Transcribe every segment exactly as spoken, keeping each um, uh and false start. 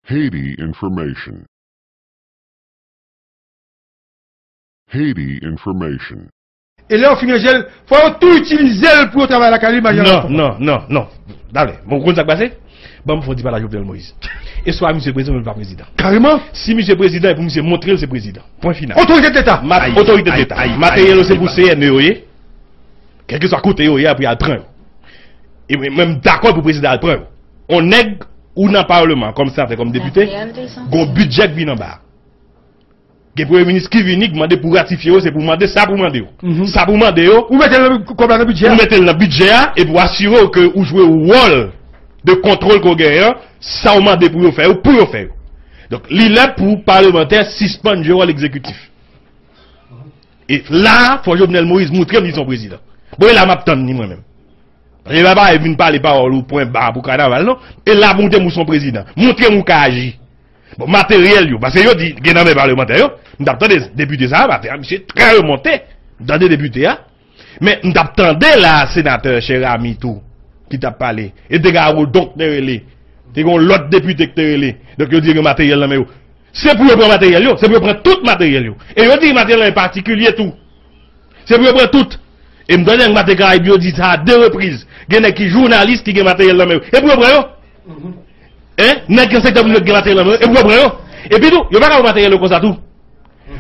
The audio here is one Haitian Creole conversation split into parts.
Haiti information. Haiti information. E lè yo fin ranje l, fò yo tou itilize l pou yo travay lakay li, majan. Non, non, non, non. Dale, bon, ou konn sa k pase? Ban m fè yon ti pale a Jovenel Moïse. E swa misye prezidan, men li pa prezidan. Kareman. Si misye prezidan, e pou misye montre l se prezidan. Pwen final. Otorite de Leta. Ma-, otorite de Leta. Materyèl yo se pou C N E yo ye. Kèlkeswa kote yo ye, pou y al pran yo. E mwen, mwen, m dakò pou prezidan al pran yo. On nèg ou nan palman, kòm senatè, kòm depite, gon bidjè k vin anba. Gen premye minis ki vini, k mande pou ratifye yo, se pou mande sa pou mande yo. Mhm. Sa pou mande yo, ou mete l nan, kòb la nan bidjè a. Ou mete l nan bidjè a, epi w asire w ke ou jwe wòl de kontwòl ke w genyen an, sa w mande pou yo fè yo, pou yo fè yo. Donk, li lè pou palmantè sispann jwe wòl egzekitif. E la, fò Jovenel Moïse montre m li se yon prezidan. Bon, e la m ap tann li mwen menm. E pa, pa vin pale pawòl ou pwen ba pou kanaval, non. E la pou montre m ou se yon prezidan. Montre m ou ka aji. Bon, materyèl yo, paske yo di, gen nan men palmantè yo, m t ap tande depite sa a, paske misye trè remonte. M tande depite a. Men m t ap tande la, senatè Cheramy tou, ki t ap pale. E te gen Arodon k te rele. Te gen yon lòt depite k te rele. Donk yo di yo gen materyèl nan men yo. Se pou yo pran materyèl yo, se pou yo pran tout materyèl yo. E yo di materyèl yo patikilye tou. Se pou yo pran tout. E m tande nèg Maten Karayib yo di sa a de repriz. Gen nèg ki jounalis ki gen materyèl nan men yo. E pou yo pran yo? Hein? Nèg nan sektè prive yo ki gen materyèl nan men yo. E pou yo pran yo? Epi tou, yo pa ka pran materyèl yo konsa tou.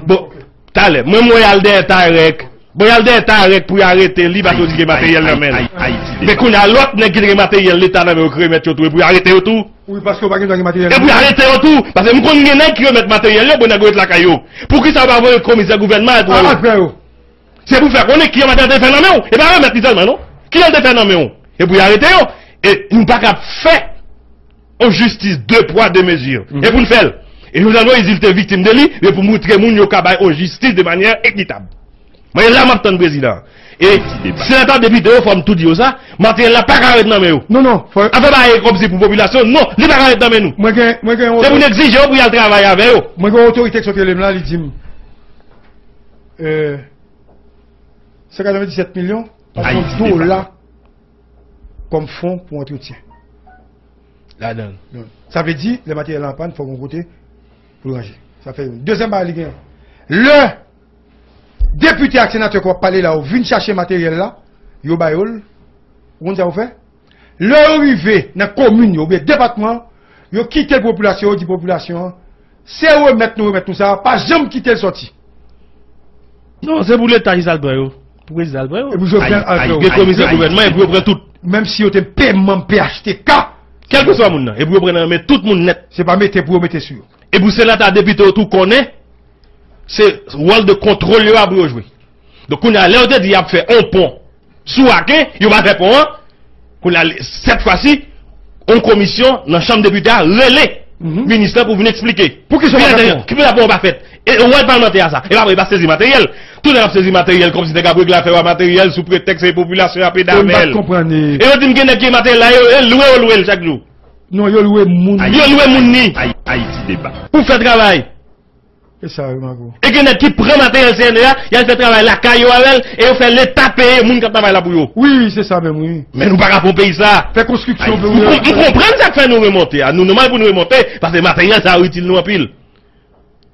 Bon, talè, mwen, mwen al dèyè Tarek. Mwen al dèyè Tarek pou y arete li, paske yo di gen materyèl nan men l. Men kounye a, lòt nèg ki te gen materyèl Leta nan men yo ki remèt yo tou, e pou y arete yo tou. Wi, paske yo pa gen dwa gen materyèl. E pou y arete yo tou, paske m konn gen nèg ki remèt materyèl yo, bon nèg yo ret lakay yo. Poukisa yo pa voye komisè gouvènman al pran yo? Al pran yo. Se pou fè konnen kijan materyèl te fè nan men w. E pa remèt li sèlman, non. Kijan l te fè nan men w? E pou y arete yo. E nou pa ka ap fè yon jistis de pwa, de mezi. Mhm. E pou n fè l. E Jovenel Moïse, li te viktim de li, e pou montre moun yo ka bay yon jistis de manyè ekitab. Mwen, la m ap tann prezidan. E senatè, depite yo, fò m tou di yo sa, materyèl la pa ka ret nan men yo. Non, non, fò... Afè bagay kòmsi pou popilasyon, non, li pa ka ret nan men nou. Mwen gen, mwen gen... Se pou n egzije yo pou y al travay avè yo. Mwen gen yon otorite ki sot rele m la, li di m, euh, se katrevenndisèt milyon, pa gen yon dola kòm fon pou antretyen. Ladan l. Sa vle di, lè materyèl la an pàn, fò gen yon kote pou l ranje. Sa fè youn. Dezyèm bagay li gen, lè depite ak senatè ke w ap pale la yo vin chache materyèl la, yo ba yo l. Ou konn sa yo fè? Lè yo rive nan komin yo oubyen depatman, yo kite l popilasyon, yo di popilasyon an, se remèt nou remèt nou sa, pa janm kite l sòti. Non, se pou Leta ki sa l pran yo. Pou prezidan al pran yo. E pou Jovenel al pran yo. Gen komisè gouvènman, e pou yo pran tout. Menm si yo te pè manm P H T K. Kèlkeswa moun nan, e pou yo pran nan men tout moun nèt. Se pa mete pou yo mete sou yo. E pou senatè, depite yo tou konnen, se wòl de kontwòl yo a pou yo jwe. Donk, kounye a, lè yo te di y ap fè on pon sou Aken, yo pa fè pon an. Kounye a, sèt fwa si, on komisyon nan chanm depite a rele minis lan pou vin eksplike. Poukisa yo pa fè pon? Ki pou pon an pa fèt? E wòl palmantè a sa. E pa vre, pa sezi materyèl. Tout nèg ap sezi materyèl kòmsi nèg ap regle afè yo a materyèl sou pretèks se popilasyon ap ede avè l. E yo di m gen nèg ki gen materyèl la, yo, e lwe yo lwe l chak jou. Non, yo lwe moun. Yo lwe moun ni. Pou fè travay. E sa, wi, Mago. E gen nèg ki pran materyèl C N E a, y al fè travay lakay yo avè l, e yo fè Leta peye moun k ap travay la pou yo. Wi, se sa menm, wi. Men nou pa ka fè yon peyi sa. Fè konstriksyon pou yo. M konprann sa k fè nou remonte a. Nou nòmal pou nou remonte, paske materyèl sa a itil nou anpil.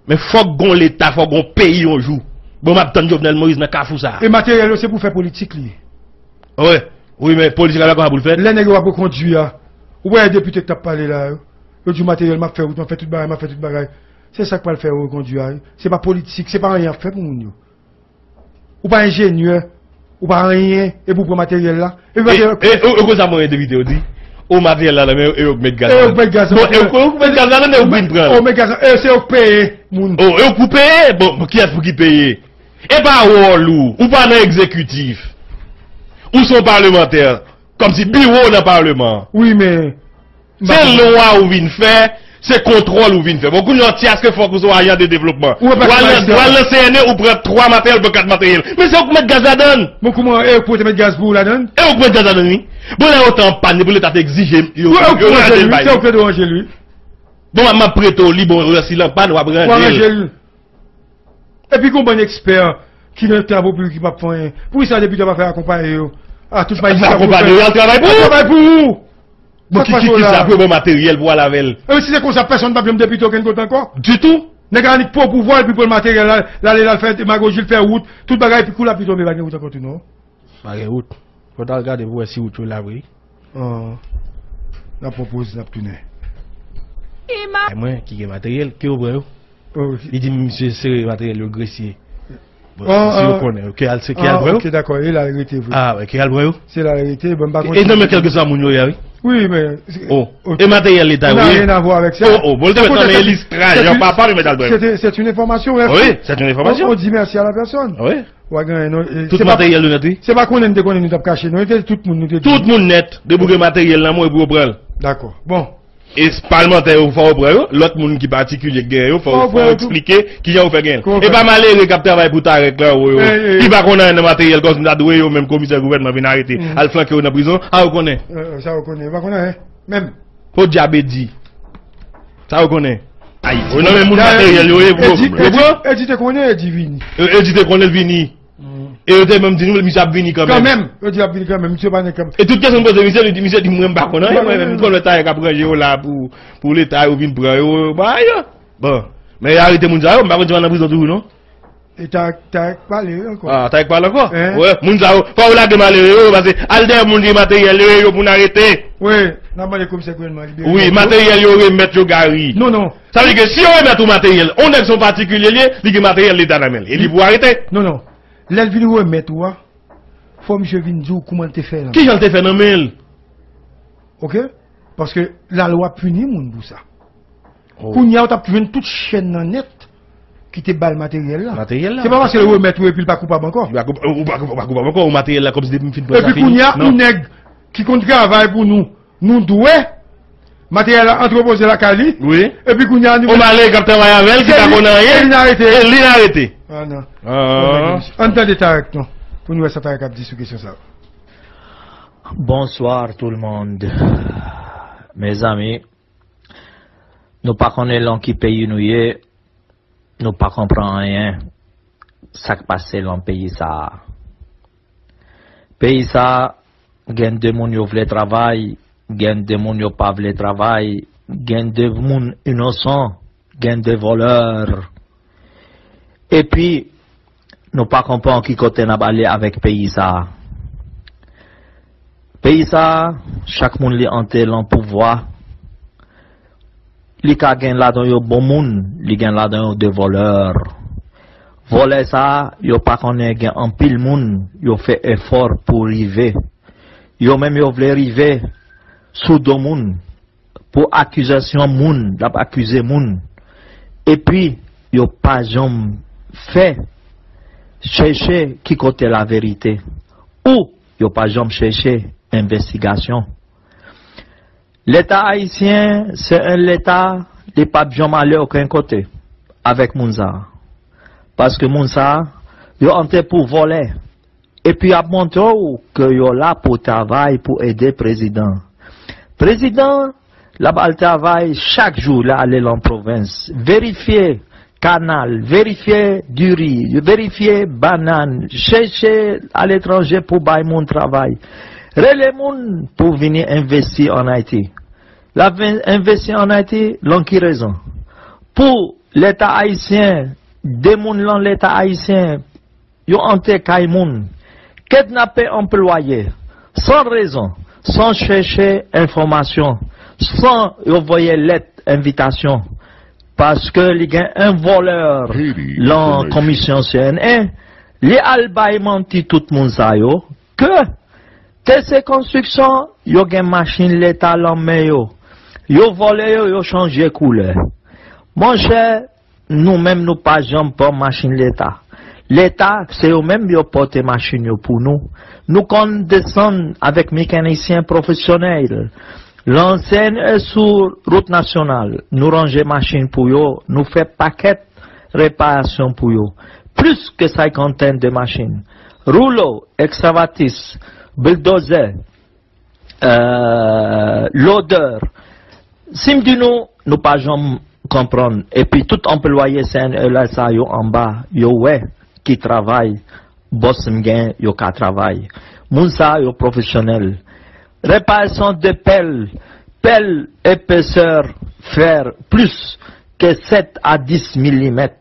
Men fòk gon Leta, fòk gon peyi yon jou. Bon, m ap tann Jovenel Moïse nan kafou sa a. E materyèl yo, se pou fè politik li ye. Wi, wi, men politik la konsa pou l fèt. Lè nèg yo ap rekondwi a, ou wè depite k t ap pale la yo. Yo di w materyèl m ap fè wout, m ap fè tout bagay, m ap fè tout bagay. Se sa k pral fè yo rekondwi a, wi. Se pa politik, se pa anyen y ap fè pou moun yo. Ou pa enjenyè, ou pa anyen, epi w pran materyèl la. Epi materyèl... E, e, e, ou konn sa mwen depite yo di? O, materyèl la nan men yo, e yo k met gaz ladan. E yo k met gaz ladan. Bon, e yo k met gaz ladan, e yo k vin pran l. O, met gaz ladan, e se yo k peye moun. O, e yo k pou peye? Bon, kiyès pou ki peye? E pa wòl ou, ou pa nan egzekitif. Ou se yon palmantè. Kòmsi biwo w nan palman an. Wi, men se lwa ou vin fè, se kontwòl ou vin fè. Bon, kounye a, ti aske fòk ou se yon ajan de devlopman. Ou al nan, ou al nan C N E, ou pran twa materyèl, ou pran kat materyèl. Men se ou k met gaz ladan l. Bon, kouman, e ou k pote met gaz pou ou ladan l? E ou k met gaz ladan l, wi. Bon, lè otan an pàn, pou Leta te egzije yo, yo ranje l bay li. Se ou k te dwe ranje l, wi. Bon, m ap prete w li, bon, lè si l an pàn, w ap ranje l. Epi gon bann ekspè ki nan travo piblik ki p ap fè anyen. Poukisa depite yo pa fè akonpaye yo? A, tout majistra pou yo fè. Akonpaye yo, y al travay pou ou. Y al travay pou ou. Bon, ki, ki, ki sa pou yo ba w materyèl pou w al avè l? E si se konsa, pèsonn p ap janm depite okenn kote ankò. Ditou. Nèg la annik pran pouvwa, epi pran materyèl la, l ale, l al fè demagoji, l fè wout, tout bagay, epi kou l ap pi tonbe, pa gen wout ankò tou non. Pa gen wout. Fò w t al gade pou w wè si wout yo la vre. N ap pran poz, n ap tounen. E mwen ki gen materyèl, ke yo pran yo? Li di misye sere materyèl yo gresye. Bon, si yo konnen, ke al, se ke al pran yo? Ok, dakò, e la l rete vre. Ah, ke al pran yo? Se la l rete, bon, m pa konn. E nan men kèlkeswa moun yo ye a, wi. Wi, men. Oh, e materyèl leta yo ye? Sa n'a rien à voir avec ça. Oh, oh, bon, l te met nan men Elis Trajan, papa, li met al pran yo. C'est une information, merci. Oui, c'est une information. On dit merci à la personne. Oui. Ou pa gen anyen non. Tout materyèl yo nèt, wi. Se pa konnen n te konnen nou t ap kache non, se tout moun nou te di. Tout moun nèt, depi w gen materyèl nan men w epi yo pran l. Dakò. Bon. E palmantè yo, fò yo pran yo, lòt moun ki patikilye k genyen yo, fò, fò yo eksplike kijan yo fè genyen l. E pa malere k ap travay pou Tarèk la, yo, yo, ki pa konn anyen nan materyèl, kòm si ta dwe yo menm komisè gouvènman vin arete, al flanke yo nan prizon, a yo konnen. Sa yo konnen, yo pa konn anyen, menm. Podyab Edi. Sa yo konnen. Ayiti. Yo nan men moun materyèl yo ye, bro. Edi, Edi te konnen, Edi vini. Edi te konnen l vini. E yo te menm di nou, misye ap vini kanmenm. Kanmenm, yo di l ap vini kanmenm, misye pa nan kanmenm. E tout kesyon m poze misye, li di, misye di, mwen m pa konn anyen, mwen menm, m konn wè Tarèk ap ranje yo la pou, pou leta yo vin pran yo, yo ba yo. Bon, men yo arete moun sa yo, m pa konn si yo nan prizon toujou non. E Tarèk, Tarèk pale ankò. Ah, Tarèk pale ankò? Wi, moun sa yo, fò yo lage malere yo, paske al dèyè moun ki gen materyèl yo, yo pou n arete. Wi, n ap mande komisè gouvènman libere nèg yo. Wi, materyèl yo remèt yo Gary. Non, non. Sa vle di ke si yo remèt ou materyèl, yon nèg se yon patikilye li ye, li gen materyèl leta nan men l, e li pou arete. Non, non. Lè l vin remèt ou a, fò misye vin di w kouman l te fè nan men l. Kijan l te fè nan men l? Ok? Paske lalwa pini moun pou sa. Kounye a, ou t ap jwenn tout chèn nan nèt ki te ba l materyèl la. Materyèl la. Se pa paske l remèt ou epi l pa koupab ankò. Ou pa koupab ankò, ou materyèl la kòmsi depi m fin pran sa fini. Epi kounye a, yon nèg ki konn travay pou nou, nou dwe, materyèl la antrepoze lakay li. Wi. Epi kounye a, nou. Yon malere k ap travay avè l, ki pa konn anyen. E li n arete. E li n arete. Ah, non. Ann tande Tarèk non, pou nou wè sa Tarèk ap di sou kesyon sa. Bonsoir tout le monde. Mezanmi, nou pa konnen lan ki peyi nou ye, nou pa konprann anyen sa k pase lan peyi sa a. Peyi sa a, gen de moun yo vle travay, gen de moun yo pa vle travay, gen de moun inosan, gen de vòlè. Epi, nou pa konprann ki kote n ap ale avèk peyi sa a. Peyi sa a, chak moun li antre lan pouvwa, li ka gen ladan yo bon moun, li gen ladan yo de vòlè. Vòlè sa a, yo pa konnen gen anpil moun, yo fè efò pou rive. Yo menm yo vle rive sou do moun, pou akizasyon moun, l ap akize moun. Epi, yo pa janm fè, chèche ki kote laverite. Ou, yo pa janm chèche envestigasyon. Leta ayisyen, se yon leta, li p ap janm ale okenn kote avèk moun sa a. Paske moun sa a, yo antre pou vòlè. Epi y ap montre w ke yo la pou travay pou ede prezidan. Prezidan, l ap al travay chak jou, l ale lan pwovens, verifye kanal, verifye diri, verifye bannann, chèche aletranje pou bay moun travay. Rele moun pou vini envesti ann Ayiti. L ap vin envesti ann Ayiti, lan ki rezon? Pou Leta ayisyen, de moun lan Leta ayisyen, yo antre kay moun, kidnape anplwaye, san rezon, san chèche enfòmasyon, san yo voye lèt envitasyon, paske li gen yon vòlè lan komisyon C N A, li al bay manti tout moun sa yo, ke T C Konstriksyon, yo gen machin Leta lan men yo. Yo vòlè yo, yo chanje koulè. Monchè, nou menm nou pa janm pran machin Leta. Leta, se yo menm yo pote machin yo pou nou. Nou konn desann avèk mekanisyen pwofesyonèl. Lan C N E sou wout nasyonal, nou ranje machin pou yo, nou fè pakèt reparasyon pou yo. Plis ke senkantèn de machin. Roulo, ekskavatis, bildozè, euh, lodè. Si m di nou, nou pa janm konprann. Epi tout anplwaye C N E la sa yo anba, yo wè ki travay bòs m gen, yo ka travay. Moun sa yo pwofesyonèl. Reparasyon de pèl, Pèl epesè fè plis ke sèt a dis milimèt.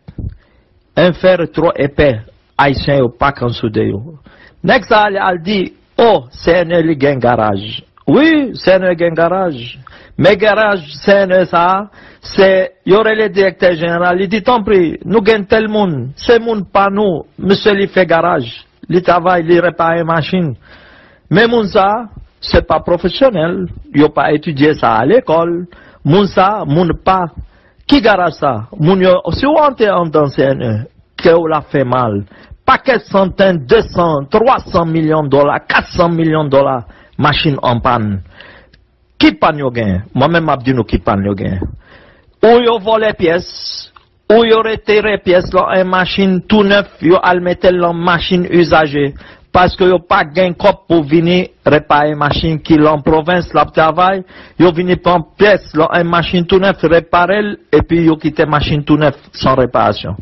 Un fer tro épais, Ayisyen yo pa konn soude yo. Nèg sa a, li al di, o, C N E li gen garaj. Wi, C N E gen garaj. Men garaj C N E sa a, se, yo rele direktè jeneral, li di, tanpri, nou gen tèl moun, se moun pa nou, misye li fè garaj, li travay, li repare machin. Men moun sa a, se pa pwofesyonèl, yo pa etidye sa a lekòl. Moun sa a, moun pa. Ki garaj sa a? Moun yo, si w antre anndan C N E, kè w la fè mal. Pakèt santèn, de san, twa san milyon dola, kat san milyon dola, machin an pàn. Ki pàn yo genyen? Mwen menm m ap di nou ki pàn yo genyen. Ou yo vòlè pyès, ou yo retire pyès lan en machin tou nèf, yo al mete l lan machin izaje. Paske yo pa gen kòb pou vini repare machin ki lan pwovens l ap travay, yo vini pran pyès lan en machin tou nèf, repare l, epi yo kite machin tou nèf san reparasyon.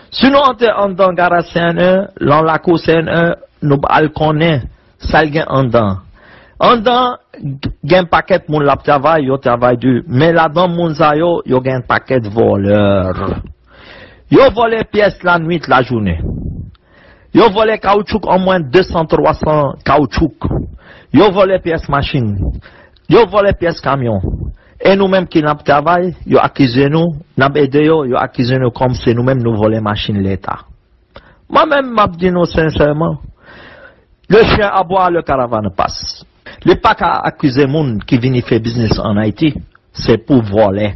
Si nou antre anndan garaj C N E, lan lakou C N E, nou al konnen sa l gen anndan. Anndan, gen pakèt moun l ap travay, yo travay di. Men ladan moun sa yo, yo gen pakèt vòlè. Yo vòlè pyès lannuit, lajounen. Yo vòlè kawoutchouk, omwen de san, twa san kawoutchouk. Yo vòlè pyès machin. Yo vòlè pyès kamyon. E nou menm ki n ap travay, yo akize nou, n ap ede yo, yo akize nou kòm se nou menm nou vòlè machin Leta. Mwen menm, m ap di nou sensèman, le chien aboie, le caravane passe. Li pa ka akize moun ki vini fè biznis ann Ayiti, se pou vòlè.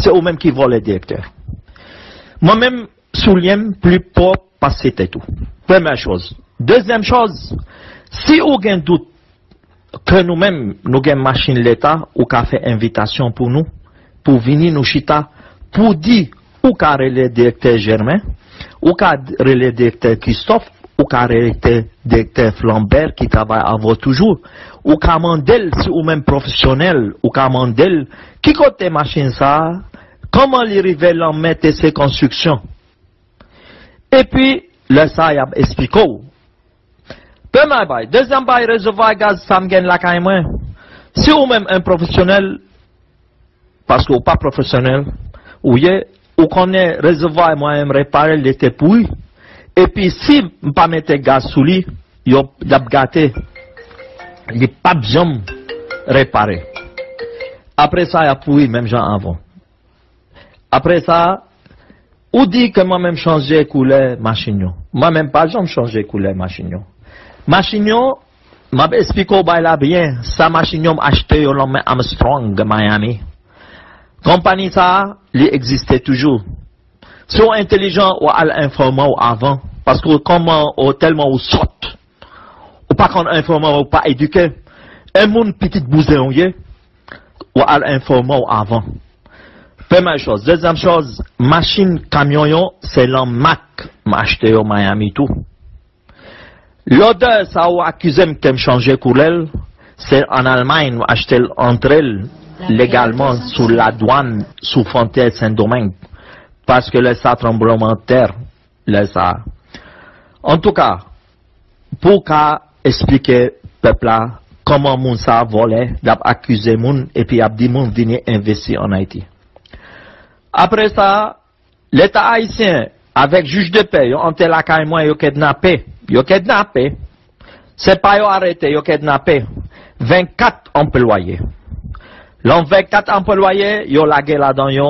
Se ou menm ki vòlè direktè. Mwen menm, soulye m pli pwòp pase tèt ou. Premyè chòz. Dezyèm chòz, si ou gen dout ke nou menm, nou gen machin Leta, ou ka fè envitasyon pou nou, pou vini nou chita, pou di, ou ka rele direktè Jèmen, ou ka rele direktè Kristòf, ou ka rele direktè Flanbè ki travay avè w toujou, ou ka mande l, si ou menm pwofesyonèl, ou ka mande l, ki kote machin sa a, kòman li rive lan men T C Konstriksyon? Epi, lè sa a, y ap esplike w. Premye bagay. Dezyèm bagay, rezèvwa gaz sa m gen lakay mwen. Si ou menm en pwofesyonèl, paske ou pa pwofesyonèl, ou ye, ou konnen rezèvwa mwen menm repare l, li te pouri. Epi si m pa mete gaz sou li, yo, y ap gate. Li p ap janm repare. Apre sa, y ap pouri menm jan avan. Apre sa, ou di ke mwen menm chanje koulè machin yo. Mwen menm pa janm chanje koulè machin yo. Machin yo, m ap esplike w bagay la byen. Sa machin yo m achte yo lan men Armstrong Miami. Konpayi sa a, li egziste toujou. Si w entelijan, w al enfòme w avan. Paske w kòman, w tèlman w sòt. Ou pa konn enfòme, ou pa edike. En moun pitit bouzen w ye, w al enfòme w avan. Premyè chòz. Dezyèm chòz, machin kamyon yo, se lan Mack m achte yo Miami tou. Lodè sa ou akize m ke m chanje koulè l, se ann Almay m achte l, antre l legalman sou ladwàn, sou fwontyè Sendomeng. Paske lè sa tranblemanntè, lè sa. Antouka, pou w ka esplike pèp la kòman moun sa vòlè, l ap akize moun, epi y ap di moun vini envesti ann Ayiti. Apre sa, Leta ayisyen avèk jij de pè, yo antre lakay mwen, yo kidnape. Yo kidnape. Se pa yo arete, yo kidnape. Vennkat anplwaye. Lan vennkat anplwaye, yo lage ladan yo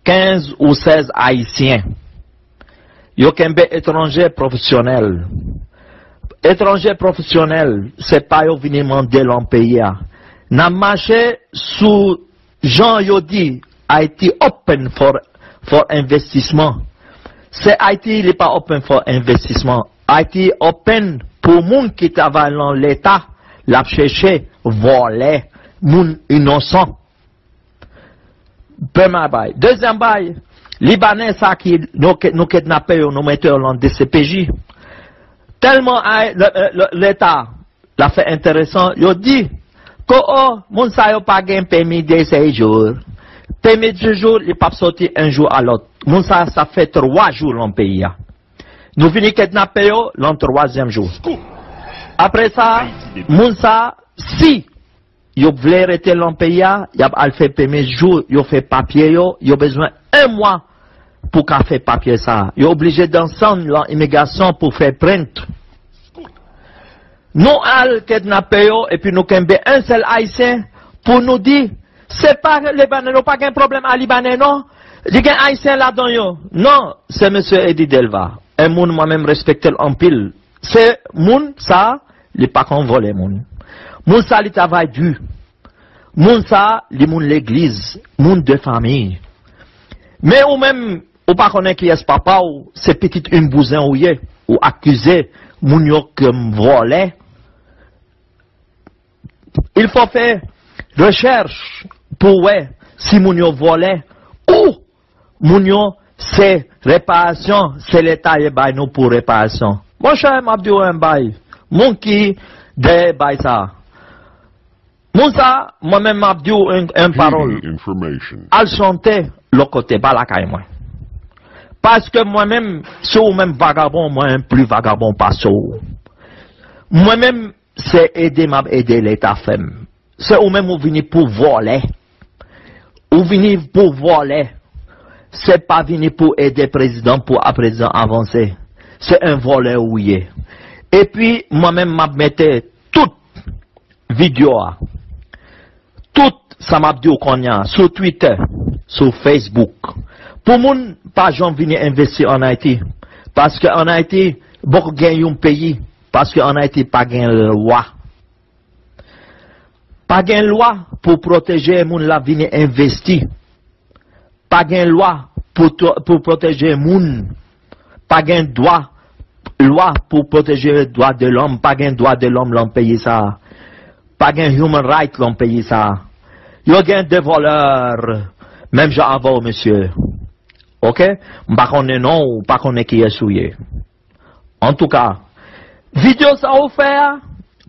kenz ou sèz Ayisyen. Yo kenbe etranje pwofesyonèl. Etranje pwofesyonèl, se pa yo vini mande lan peyi a. N ap mache sou jan yo di, Ayiti open for, for envestisman. Se Ayiti, li pa open for envestisman. Ayiti open pou moun ki travay lan Leta, l ap chèche vòlè moun inosan. Premye bagay. Dezyèm bagay, Libanè sa ki nou, nou kidnape yo, nou mete yo lan D C P J. Tèlman ay, le, le, le, Leta, l ap fè enteresan, yo di, ko o, moun sa yo pa gen pèmi de sejou. Pèmi de sejou, li p ap soti en jou a lòt. Moun sa, sa fè twa jou lan peyi a. Nou vini kidnape yo lan twazyèm jou. Apre sa, moun sa, si yo vle rete lan peyi a, y ap al fè pèmi jou, yo fè papye yo, yo bezwen en mwa pou ka fè papye sa. Yo oblije desann lan imigrasyon pou fè plent. Nou al kidnape yo, epi nou kenbe en sèl Ayisyen pou nou di, se pa Libannen, nou pa gen pwoblèm a Libannen, non. Li gen Ayisyen ladan yo. Non, se mesye Eddy Delva. En moun mwen menm respekte l anpil. Se moun sa, li pa konn vòlè moun. Moun sa, li travay di. Moun sa, li moun legliz, moun de fanmi. Men ou menm, ou pa konnen kiyès papa w, se pitit yon bouzen ou ye, ou akize moun yo kòm vòlè. Il faut fè rechèch pou wè si moun yo vòlè ou moun yo se reparasyon, se Leta ye bay nou pou reparasyon. Monchè, m ap di w yon bay. Moun ki dèyè bay sa. Moun sa, mwen menm m ap di w yon, yon pawòl. Al chante lòt kote, pa lakay mwen. Paske mwen menm, si ou menm vagabon, mwen pli vagabon pase w. Mwen menm, se ede m ap ede Leta fè m. Se ou menm ou vini pou vòlè. Ou vini pou vòlè. Se pa vini pou ede prezidan pou a prezidan avanse. Se yon vòlè ou ye. Epi, mwen menm m ap mete tout videyo a, tout sa m ap di w kounye a, sou Twitter, sou Facebook. Pou moun pa janm vini envesti ann Ayiti. Paske ann Ayiti, poko gen yon peyi. Paske ann Ayiti pa gen lwa. Pa gen lwa pou pwoteje moun la vini envesti. Pa gen lwa pou, pou pwoteje moun. Pa gen dwa, lwa pou pwoteje dwa de lòm. Pa gen dwa de lòm lan peyi sa. Pa gen human right lan peyi sa. Yo gen de vòlè, menm jan avè w, mesye. Oke? M pa konnen non w, pa konnen kiyès ou ye. Antouka, videyo sa ou fè a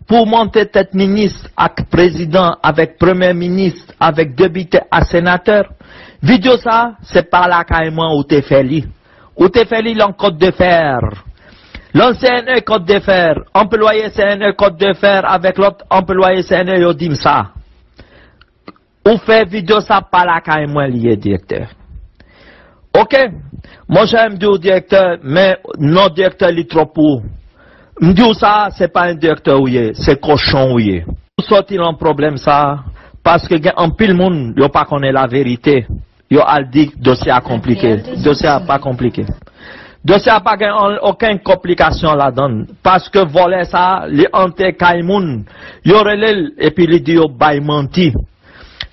pou w monte tèt minis ak prezidan, avèk premye minis, avèk depite ak senatè, videyo sa, se pa lakay mwen ou te fè li. Ou te fè li lan Kòt de Fè. Lan C N E Kòt de Fè, anplwaye C N E Kòt de Fè avèk lòt anplwaye C N E yo di m sa. Ou fè videyo sa pa lakay mwen li ye, direktè. Oke, monchè, m di w direktè, men non direktè li twòp pou ou. M di w sa, se pa yon direktè ou ye, se kochon ou ye. Ou sòti lan pwoblèm sa, paske gen anpil moun, yo pa konnen laverite. Yo al di dosye a konplike. Dosye a pa konplike. Dosye a pa gen an-, okenn konplikasyon ladan l. Paske vòlè sa, li antre kay moun. Yo rele l, epi li di yo bay manti.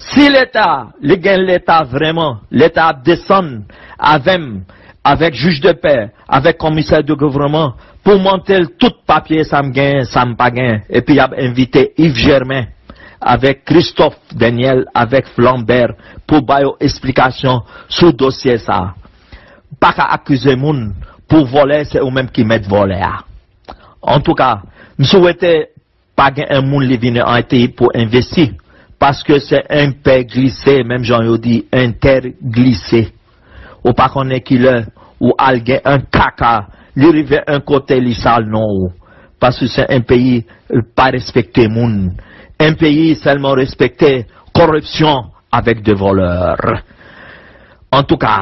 Si Leta, li gen Leta vrèman, Leta ap desann avè m, avèk jij de pè, avèk komisè de gouvènman, pou montre l tout papye sa m genyen, sa m pa genyen. Epi y ap envite Yves Germain, avèk Christophe Daniel, avèk Flambert, pou ba yo esplikasyon sou dosye sa. Pa ka akize moun pou vòlè, se ou menm ki mèt vòlè a. Antouka, m swete pa gen yon moun li vini Ayiti pou envesti, paske se yon pè glise, menm jan yo di, yon tè glise. Ou pa konnen kilè ou al gen yon kaka, li rive yon kote li sal non ou. Paske se yon peyi pa respekte moun. Yon peyi sèlman respekte koripsyon avèk de vòlè. Antouka,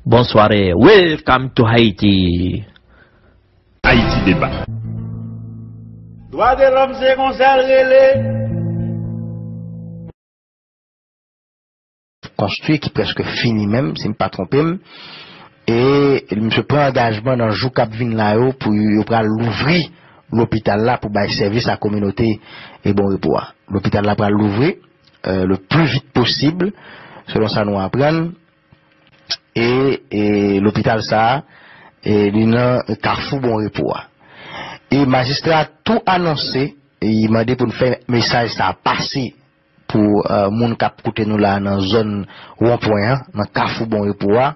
bonsware. Welcome to Haiti. Haiti Débat. Dwa de lòm se konsa l rele. Konstwi ki prèske fini menm, si m pa twonpe m. E misye pran angajman nan jou k ap vin la yo pou yo pral louvri lopital la pou bay sèvis a kominote e Bon Repo a. Lopital la pral louvri, euh, le plus vite possible, selon sa nou aprann. E, e lopital sa a, e li nan Kafou Bon Repo a. E majistra a tou anonse, e li mande pou n fè mesaj sa a pase pou, euh, moun k ap koute nou la nan zòn wonpwen an, nan Kafou Bon Repo a.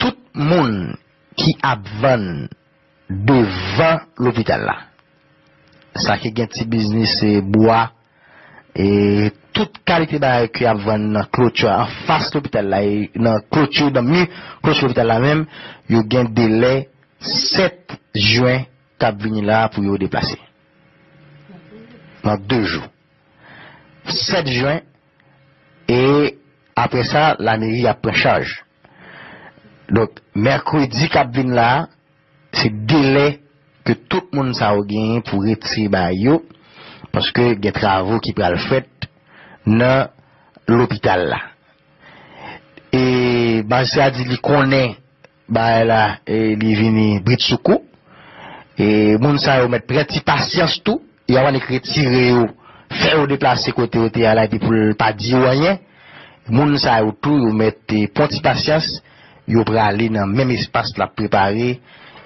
Tout moun ki ap vann devan lopital la, sa ki gen ti biznis, e bwa, e tout kalite bagay ki ap vann nan kloti a, anfas lopital la, e nan kloti, nan mi kloti lopital la menm, yo gen delè sèt jen k ap vini la pou yo deplase. Nan de jou. sèt jen, e apre sa, lameri ap pran chaj. Donk, mèkredi k ap vin la a, se delè ke tout moun sa yo genyen pou retire bagay yo, paske gen travo ki pral fèt nan lopital la. E majistra di li konnen bagay la, e li vini britsoukou. E moun sa yo mèt pran ti pasyans tou. Y ap annik retire yo, fè yo deplase kote yo te ye a la, epi pou l pa di yo anyen. Moun sa yo tou, yo mèt, e, pran ti pasyans, yo prale nan menm espas l ap prepare,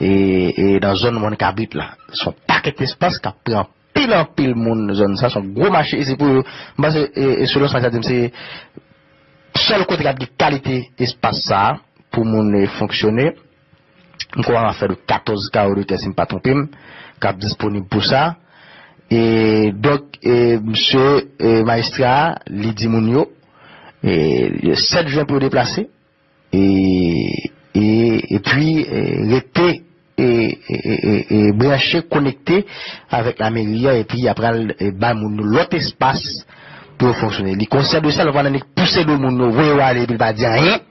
e, e nan zòn Mòn Kabrit la. Se yon pakèt espas k ap pran anpil, anpil moun zòn sa, se yon gwo mache, e se pou yo, m panse, e, e selon sa sa di m, se sèl kote k ap gen kalite espas sa a pou moun, e, fonksyone. M kwè w ap fè de katòz kawo de tè, si m pa twonpe m, k ap disponib pou sa. E donk, e, misye, e, majistra a, li di moun yo, e, sèt jen pou yo deplase, e, e, epi, e, rete, e, e, e, e, e branche, konekte avèk lameri a, epi y ap pral, e, bay moun yo lòt espas pou yo fonksyone. Li konsyan de sa, l pa nan nik pouse do moun yo, voye yo ale, epi l pa di anyen.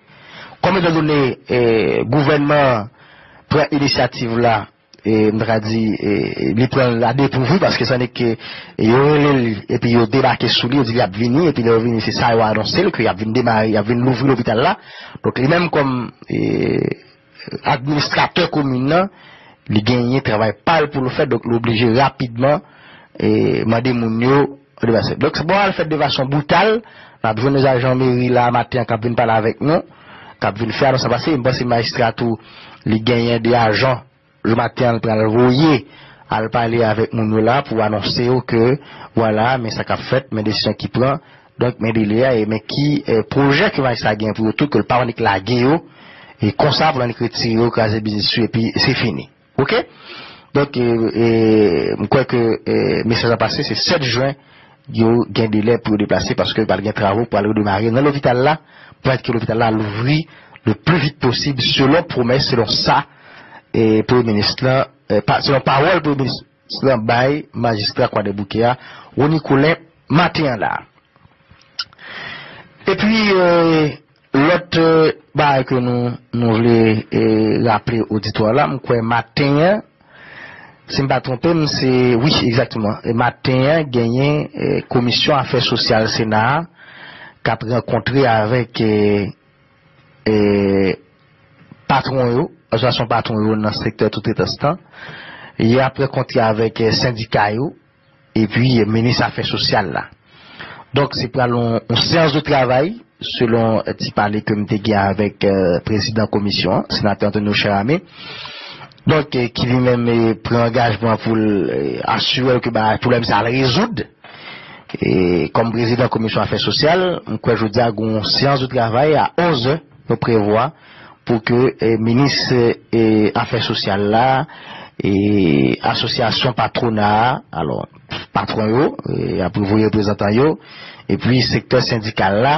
Kòm etandone, e, gouvènman an pran inisyativ la, e, m ta ka di, e, li pran l a depouvri, paske sa nik ke yo rele l, epi yo debake sou li, yo di l y ap vini, epi lè yo vini, se sa yo anonse l, ke y ap vin demare, y ap vin louvri lopital la. Donk, li menm kòm, e, administratè komin nan, li genyen travay pa l pou l fè, donk, li oblije rapidman, e, mande moun yo deplase. Donk, bon, al fèt de fason brital, n ap jwenn ajan meri la maten an k ap vin pale avèk nou, k ap vin fè anons sa pase. M panse majistra tou, li genyen de ajan, jou maten an, l pral voye al pale avèk moun yo la pou anonse yo ke, vwala, men sa k ap fèt, men desizyon ki pran, donk, men delè a, e men ki, e, pwojè ke majistra genyen pou yo tout, ke l pa annik lage yo, e konsa pou l annik retire yo, kraze biznis yo, epi se fini. Oke? Donk, e, e, m kwè ke, e, mesaj la pase, se sèt jen, yo gen delè pou yo deplase, paske pral gen travo pou al redemare nan lopital la, pou fè ke lopital la louvri le pli vit posib, selon pwomès, selon sa, e, premye minis lan, e, pa, selon pawòl premye minis lan bay majistra Kwadèboukè a, Rony Colin, maten an la. Epi, e, lòt, e, bagay ke nou, nou vle, e, raple oditwa la, m kwè maten an, si m pa twonpe m, se, wi, egzakteman. E maten an, genyen, e, Komisyon Afè Sosyal Sena a k ap rankontre avèk, e, e, patwon yo, asosyasyon patwon yo nan sektè soutretans lan. Y ap rankontre avèk, e, sendika yo, epi, e, minis afè sosyal la. Donk, se pral yon, yon seyans de travay, selon, e, ti pale ke m te gen avèk, e, prezidan komisyon an, senatè Antonio Cheramy. Donk, e, ki li menm, e, pran angajman pou l, e, asire l ke ba, pwoblèm sa a l rezoud. E, kòm prezidan komisyon afè sosyal, m kwè jodi a gen yon seyans de travay a onz è, yo prevwa pou ke, e, minis, e, afè sosyal la, e, asosyasyon patwona a, alò, patwon yo, e, ap voye reprezantan yo, epi sektè sendikal la,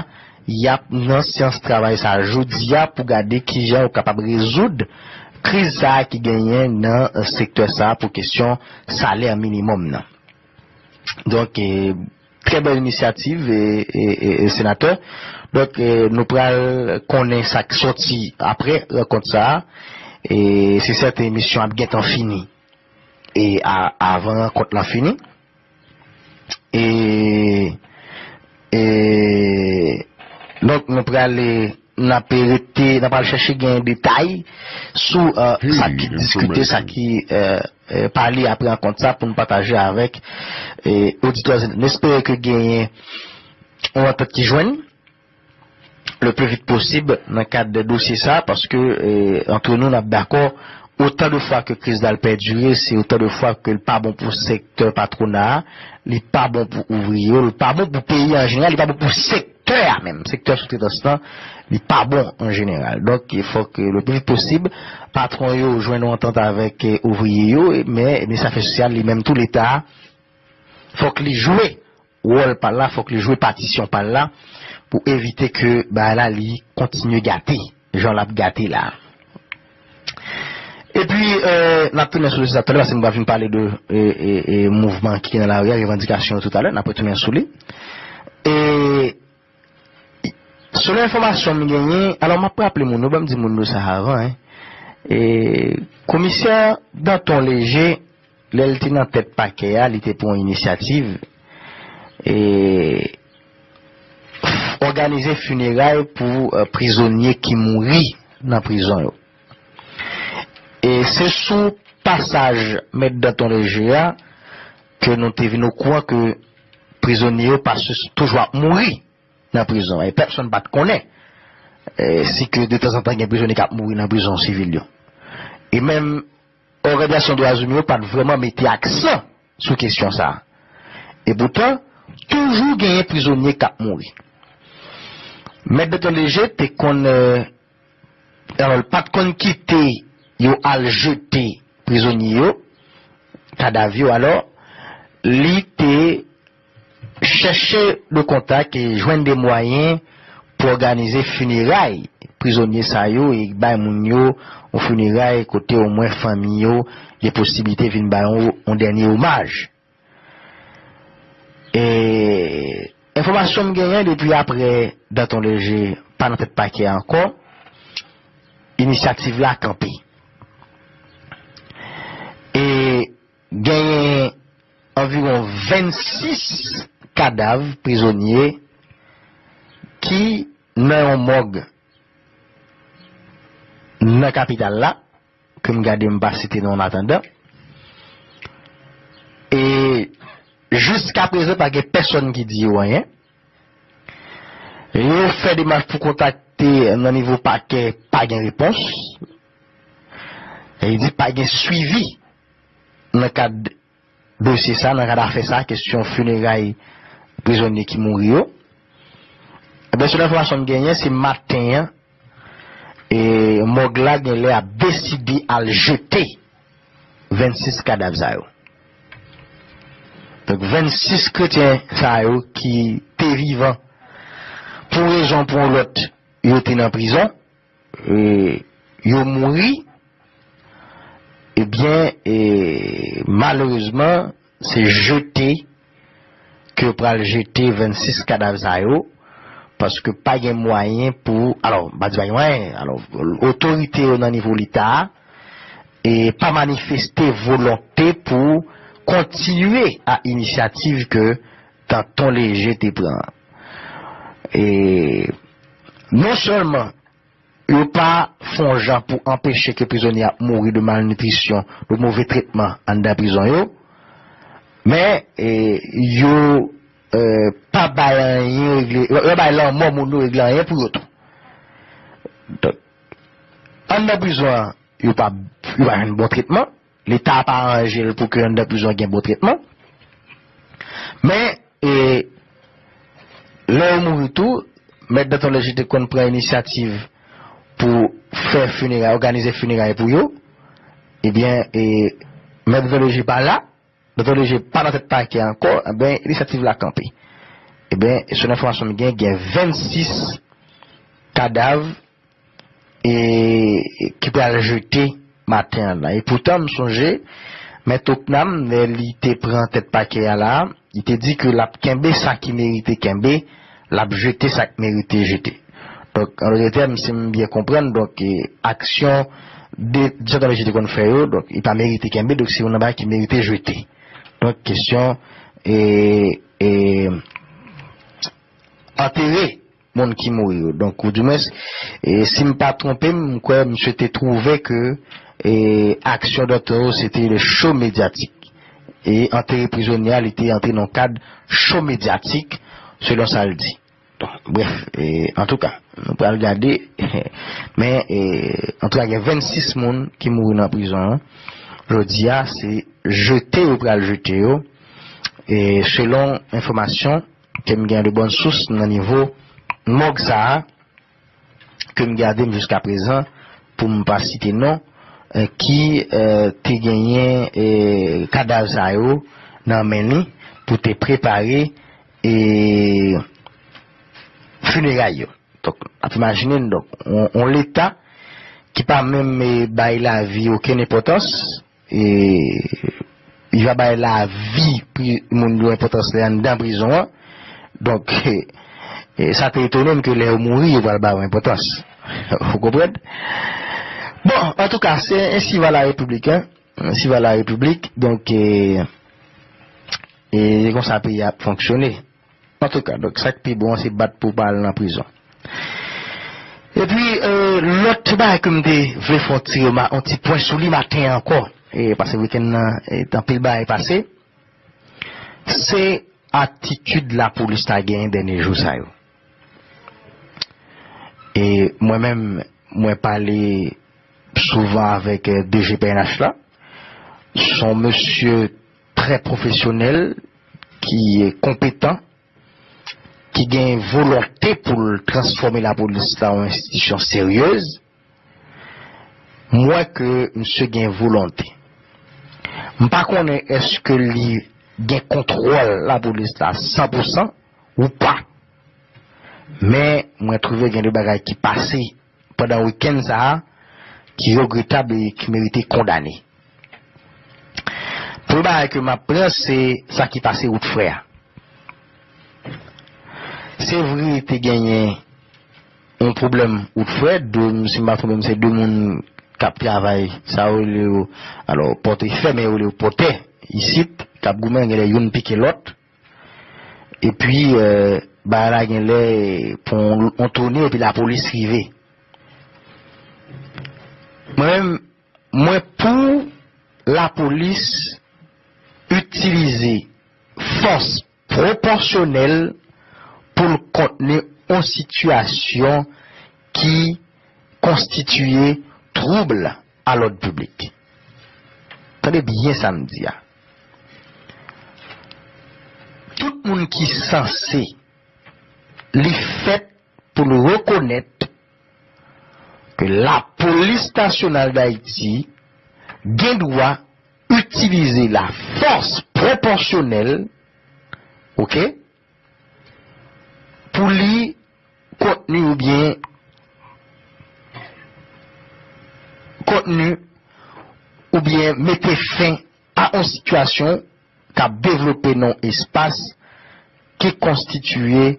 y ap nan seyans travay sa a jodi a pou gade kijan yo kapab rezoud kriz sa a ki genyen nan sektè sa a pou kesyon salè minimòm nan. Donk, e, trè bèl inisyativ, e, e, e, e, senatè. Donk, e, nou pral konnen sa k sòti apre rankont sa a. E se sèten emisyon ap gentan fini. E a, avan rankont lan fini. E, e, donk, nou pral, e, n ap rete, n ap al chèche gen detay sou, e, sa ki diskite, sa ki, e, e, pale apre rankont sa pou n pataje avèk, e, oditè. Nou espere ke genyen yon antant ki jwenn le pli vit posib nan kad de dosye sa, paske, e, antre nou, n ap dakò, otan de fwa ke kriz la l pèdire, se otan de fwa ke l pa bon pou sektè patwona a, li pa bon pou ouvriye yo, li pa bon pou peyi an jeneral, li pa bon pou sektè a menm, sektè soutretans lan, li pa bon an jeneral. Donk, fòk, e, le pli vit posib, patwon yo jwenn yon antant avèk, e, ouvriye yo, e, men, men sa fè sosyal li menm tou Leta a, fòk li jwe wòl pa l la, fòk li jwe patisyon pa l la pou evite ke bagay la li kontinye gate, jan l ap gate la. Epi, e, n ap tounen sou dosye sa talè, paske m pral fin pale de, e, e, e, mouvman ki nan lari a, revandikasyon yo toutalè, n ap retounen sou li. E selon enfòmasyon m genyen, alò m ap raple moun yo, ban m di moun yo sa avan, en. E komisè Danton Léger, lè l te nan tèt pakè a, li te pran yon inisyativ e òganize fineray pou eh, prizonye ki mouri nan prizon yo. E se sou pasaj mèt Danton Léger a ke nou te vin okouran ke prizonye yo pa toujou ap mouri nan prizon. E pèsonn pa t konnen eh, si ke detanzantan gen prizonye k ap mouri nan prizon sivil yo. E menm òganizasyon dwa imen yo pa t vrèman mete aksan sou kesyon sa a. E poutan, toujou genyen prizonye k ap mouri. Mèt Danton Léger te konn eh, alò, l pa t konn kite yo al jete prizonye yo, kadav yo, alò, li te chèche de kontak e jwenn de mwayen pou òganize fineray prizonye sa yo e bay moun yo yon fineray kote omwen fanmi yo gen posiblite vin bay yon, yon dènye omaj. E enfòmasyon m genyen depi apre Danton Léger pa nan tèt pakè a ankò, inisyativ la kanpe. E genyen anviwon vennsis kadav prizonye ki nan yon mòg nan kapital la, ke m gade m pa site non an atandan. E jiska prezan pa gen pèsonn ki di yo anyen. Yo fè demach pou kontakte nan nivo pakè, pa gen repons. E li di pa gen swivi nan kad dosye sa, nan kad afè sa, kesyon fineray prizonye ki mouri yo. Ebyen, selon enfòmasyon m genyen, se maten an, e mòg la genlè ap deside al jete vennsis kadav sa yo. Donk, vennsis kretyen sa yo ki te vivan, pou rezon pou yon lòt, yo te nan prizon, e yo mouri, ebyen, e malerezman, se jete ke yo pral jete vennsis kadav sa yo, paske pa gen mwayen pou, alò, m pa di pa gen mwayen, alò, otorite yo nan nivo Leta a, e pa manifeste volonte pou kontinye a inisyativ ke Danton Léger te pran. E non sèlman yo pa fè yon jan pou anpeche ke prizonye ap mouri de malnitrisyon, de move tretman anndan prizon yo, men e, yo e, pa bay anyen regle, yo, yo bay lanmò moun yo regle anyen pou yo tou. Donk, anndan prizon an, yo pa, yo pa jwenn bon tretman, Leta pa aranje l pou ke anndan prizon gen bon tretman. Men, e, lè yo mouri tou, mèt Danton Léger te konn pran inisyativ pou fè fineray, òganize fineray pou yo. Ebyen, e, mèt Danton Léger pa la, Danton Léger pa nan tèt pakè ankò, ebyen, inisyativ la kanpe. Ebyen, selon enfòmasyon m gen, gen vennsis kadav e ki pral jete maten an la. E poutan, m sonje, mèt Ocnam, lè li te pran tèt pakè a la, li te di ke l ap kenbe sa ki merite kenbe, l ap jete sa k merite jete. Donk, an dòt tèm, si m byen konprann, donk, e, aksyon de, Danton Léger te konn fè yo, donk, li pa merite kenbe, donk, se youn nan bagay ki merite jete. Donk, kesyon, e, e, antere moun ki mouri yo. Donk, ou di mwens, e, si m pa twonpe m, m kwè misye te twouve ke, e, aksyon Danton yo se te le show médiatique. E antere prizonye a, li te antre nan kad show médiatique, selon sa l di. Bon, brèf, e, antouka, nou pral gade, men, e, antouka, gen vennsis moun ki mouri nan prizon an. Jodi a, se jete yo pral jete yo. E selon enfòmasyon ke m gen de bòn sous nan nivo mòg sa a, ke m gade m jiska prezan, pou m pa site non, e, ki e, te genyen e, kadav sa yo nan men li pou te prepare e, fineray yo. Donk, ap imajine n, donk, on, on Leta ki pa menm e, bay lavi okenn enpòtans, e, li pa bay lavi pri, moun yo enpòtans li anndan prizon an. Donk, e, sa te etone m ke lè yo mouri, yo pral ba yo enpòtans. Ou konprann? Bon, antouka, se ensi va la repiblik, hein. Ensi va la repiblik. Donk, e, e se konsa peyi a ap fonksyone. Antouka, donk, sa k pi bon, se bat pou w pa al nan prizon. Epi, e, lòt bagay ke m te vle fè yon ti rema-, yon ti pwen sou li maten an ankò, e, paske wikenn nan, e, anpil bagay pase, se atitid lapolis la genyen dènye jou sa yo. E mwen menm, mwen pale souvan avèk, e, D G P N H la. Se yon mesye trè pwofesyonèl, ki konpetan, ki gen volonte pou l transfòme lapolis la an yon enstitisyon seryez. M wè ke misye gen volonte. M pa konnen èske li gen kontwòl lapolis la san pou san ou pa. Men, mwen twouve gen de bagay ki pase pandan wikenn sa a ki regretab e ki merite kondane. Premye bagay ke m ap pran, se sa ki pase Wout Frè a. Se vre, te genyen yon pwoblèm Wout Frè, de, si m pa twonpe m, se de moun k ap travay, sa yo rele yo, alò, pòtefè, men yo rele yo pòtè, isit, k ap goumen, genlè youn pike lòt. Epi, e, bagay la genlè pran yon, yon tounen, epi lapolis rive. Mwen menm, mwen pou lapolis itilize fòs pwopòsyonèl pou l kontni yon sitiyasyon ki konstitiye twoub a lòd piblik. Tande byen sa m di a. Tout moun ki sanse, li fèt pou l rekonèt ke Lapolis Nasyonal d Ayiti gen dwa itilize lafòs pwopòsyonèl, oke, pou li kontni oubyen kontni oubyen mete fen a yon sitiyasyon k ap devlope nan yon espas ki konstitiye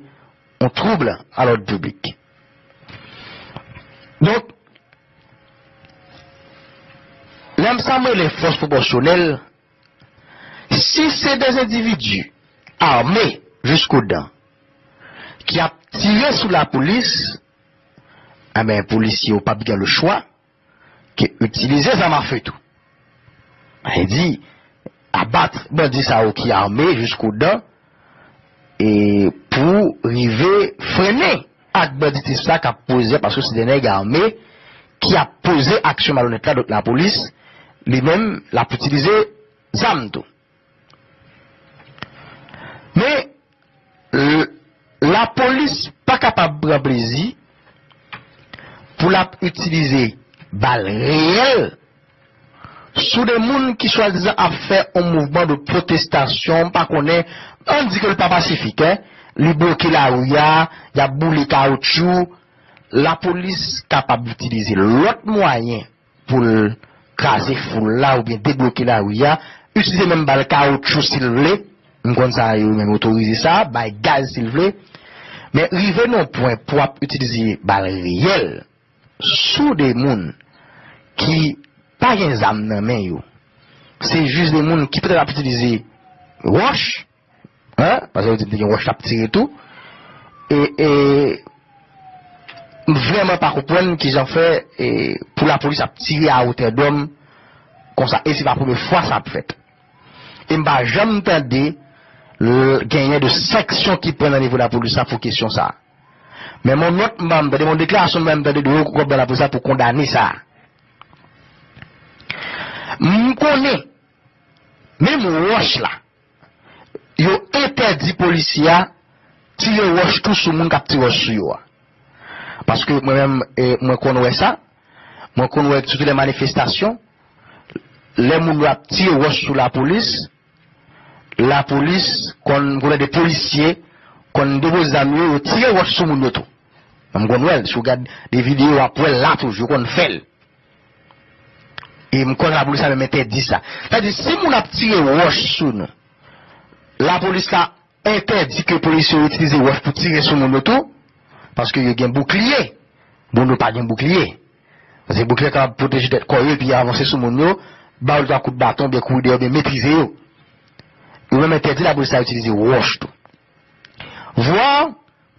yon twoub a lòd piblik. Donk, lè m sa m rele fòs pwopòsyonèl, si se de endividi ame jiskodan ki ap tire sou lapolis, enben, polisye yo p ap gen lechwa ke itilize zam afe tou. Sa vle di, abat bandi sa yo ki ame jiskodan, e pou rive frennen ak banditis la k ap poze, paske se de nèg ame ki ap poze aksyon malonèt la, donk lapolis, li menm, l ap itilize zam tou. Men, l-, lapolis pa kapab pran plezi pou l ap itilize bal reyèl sou de moun ki swadizan ap fè yon mouvman de pwotestasyon, m pa konnen, ann di ke l pa pasifik, en, li bloke lari a, y ap boule kawoutchou, lapolis kapab itilize lòt mwayen pou l kraze foul la oubyen debloke lari a, itilize menm bal kawoutchou si l vle, m konn sa yo menm otorize sa, bay gaz si l vle, men rive nan yon pwen pou ap itilize bal reyèl sou de moun ki pa gen zam nan men yo, se jis de moun ki petèt ap itilize wòch, en, paske yo di m te gen wòch l ap tire tou, e, e, m vrèman pa konprann kijan fè, e, pou lapolis ap tire a wotè dòm konsa, e se pa premye fwa sa ap fèt. E m pa janm tande l-, genyen de sanksyon ki pran nan nivo lapolis la pou kesyon sa. Men m yon nòt m pa janm tande, m yon deklarasyon m pa janm tande de wo kòb nan lapolis la pou kondane sa. M konnen, menm wòch la, yo entèdi polisye a tire wòch tou sou moun k ap tire wòch sou yo a. Paske mwen menm, e, mwen konn wè sa, mwen konn wè sitou lè manifestasyon, lè moun yo ap tire wòch sou lapolis, lapolis konn, m konnen de polisye konn depoze zam yo, yo tire wòch sou moun yo tou. M konn wè l, si w gad de videyo, w ap wè l la toujou, yo konn fè l. E m kwè lapolis la menm entèdi sa. Sa di, si moun ap tire wòch sou nou, lapolis la entèdi ke polisye yo itilize wòch pou tire sou moun yo tou, paske yo gen boukliye. Moun yo pa gen boukliye. Se boukliye kapab pwoteje tèt kò yo epi avanse sou moun yo, ba yo lòt kout baton, oubyen kouri dèyè, oubyen metrize yo. Yo menm entèdi lapolis la itilize wòch tou. Vwa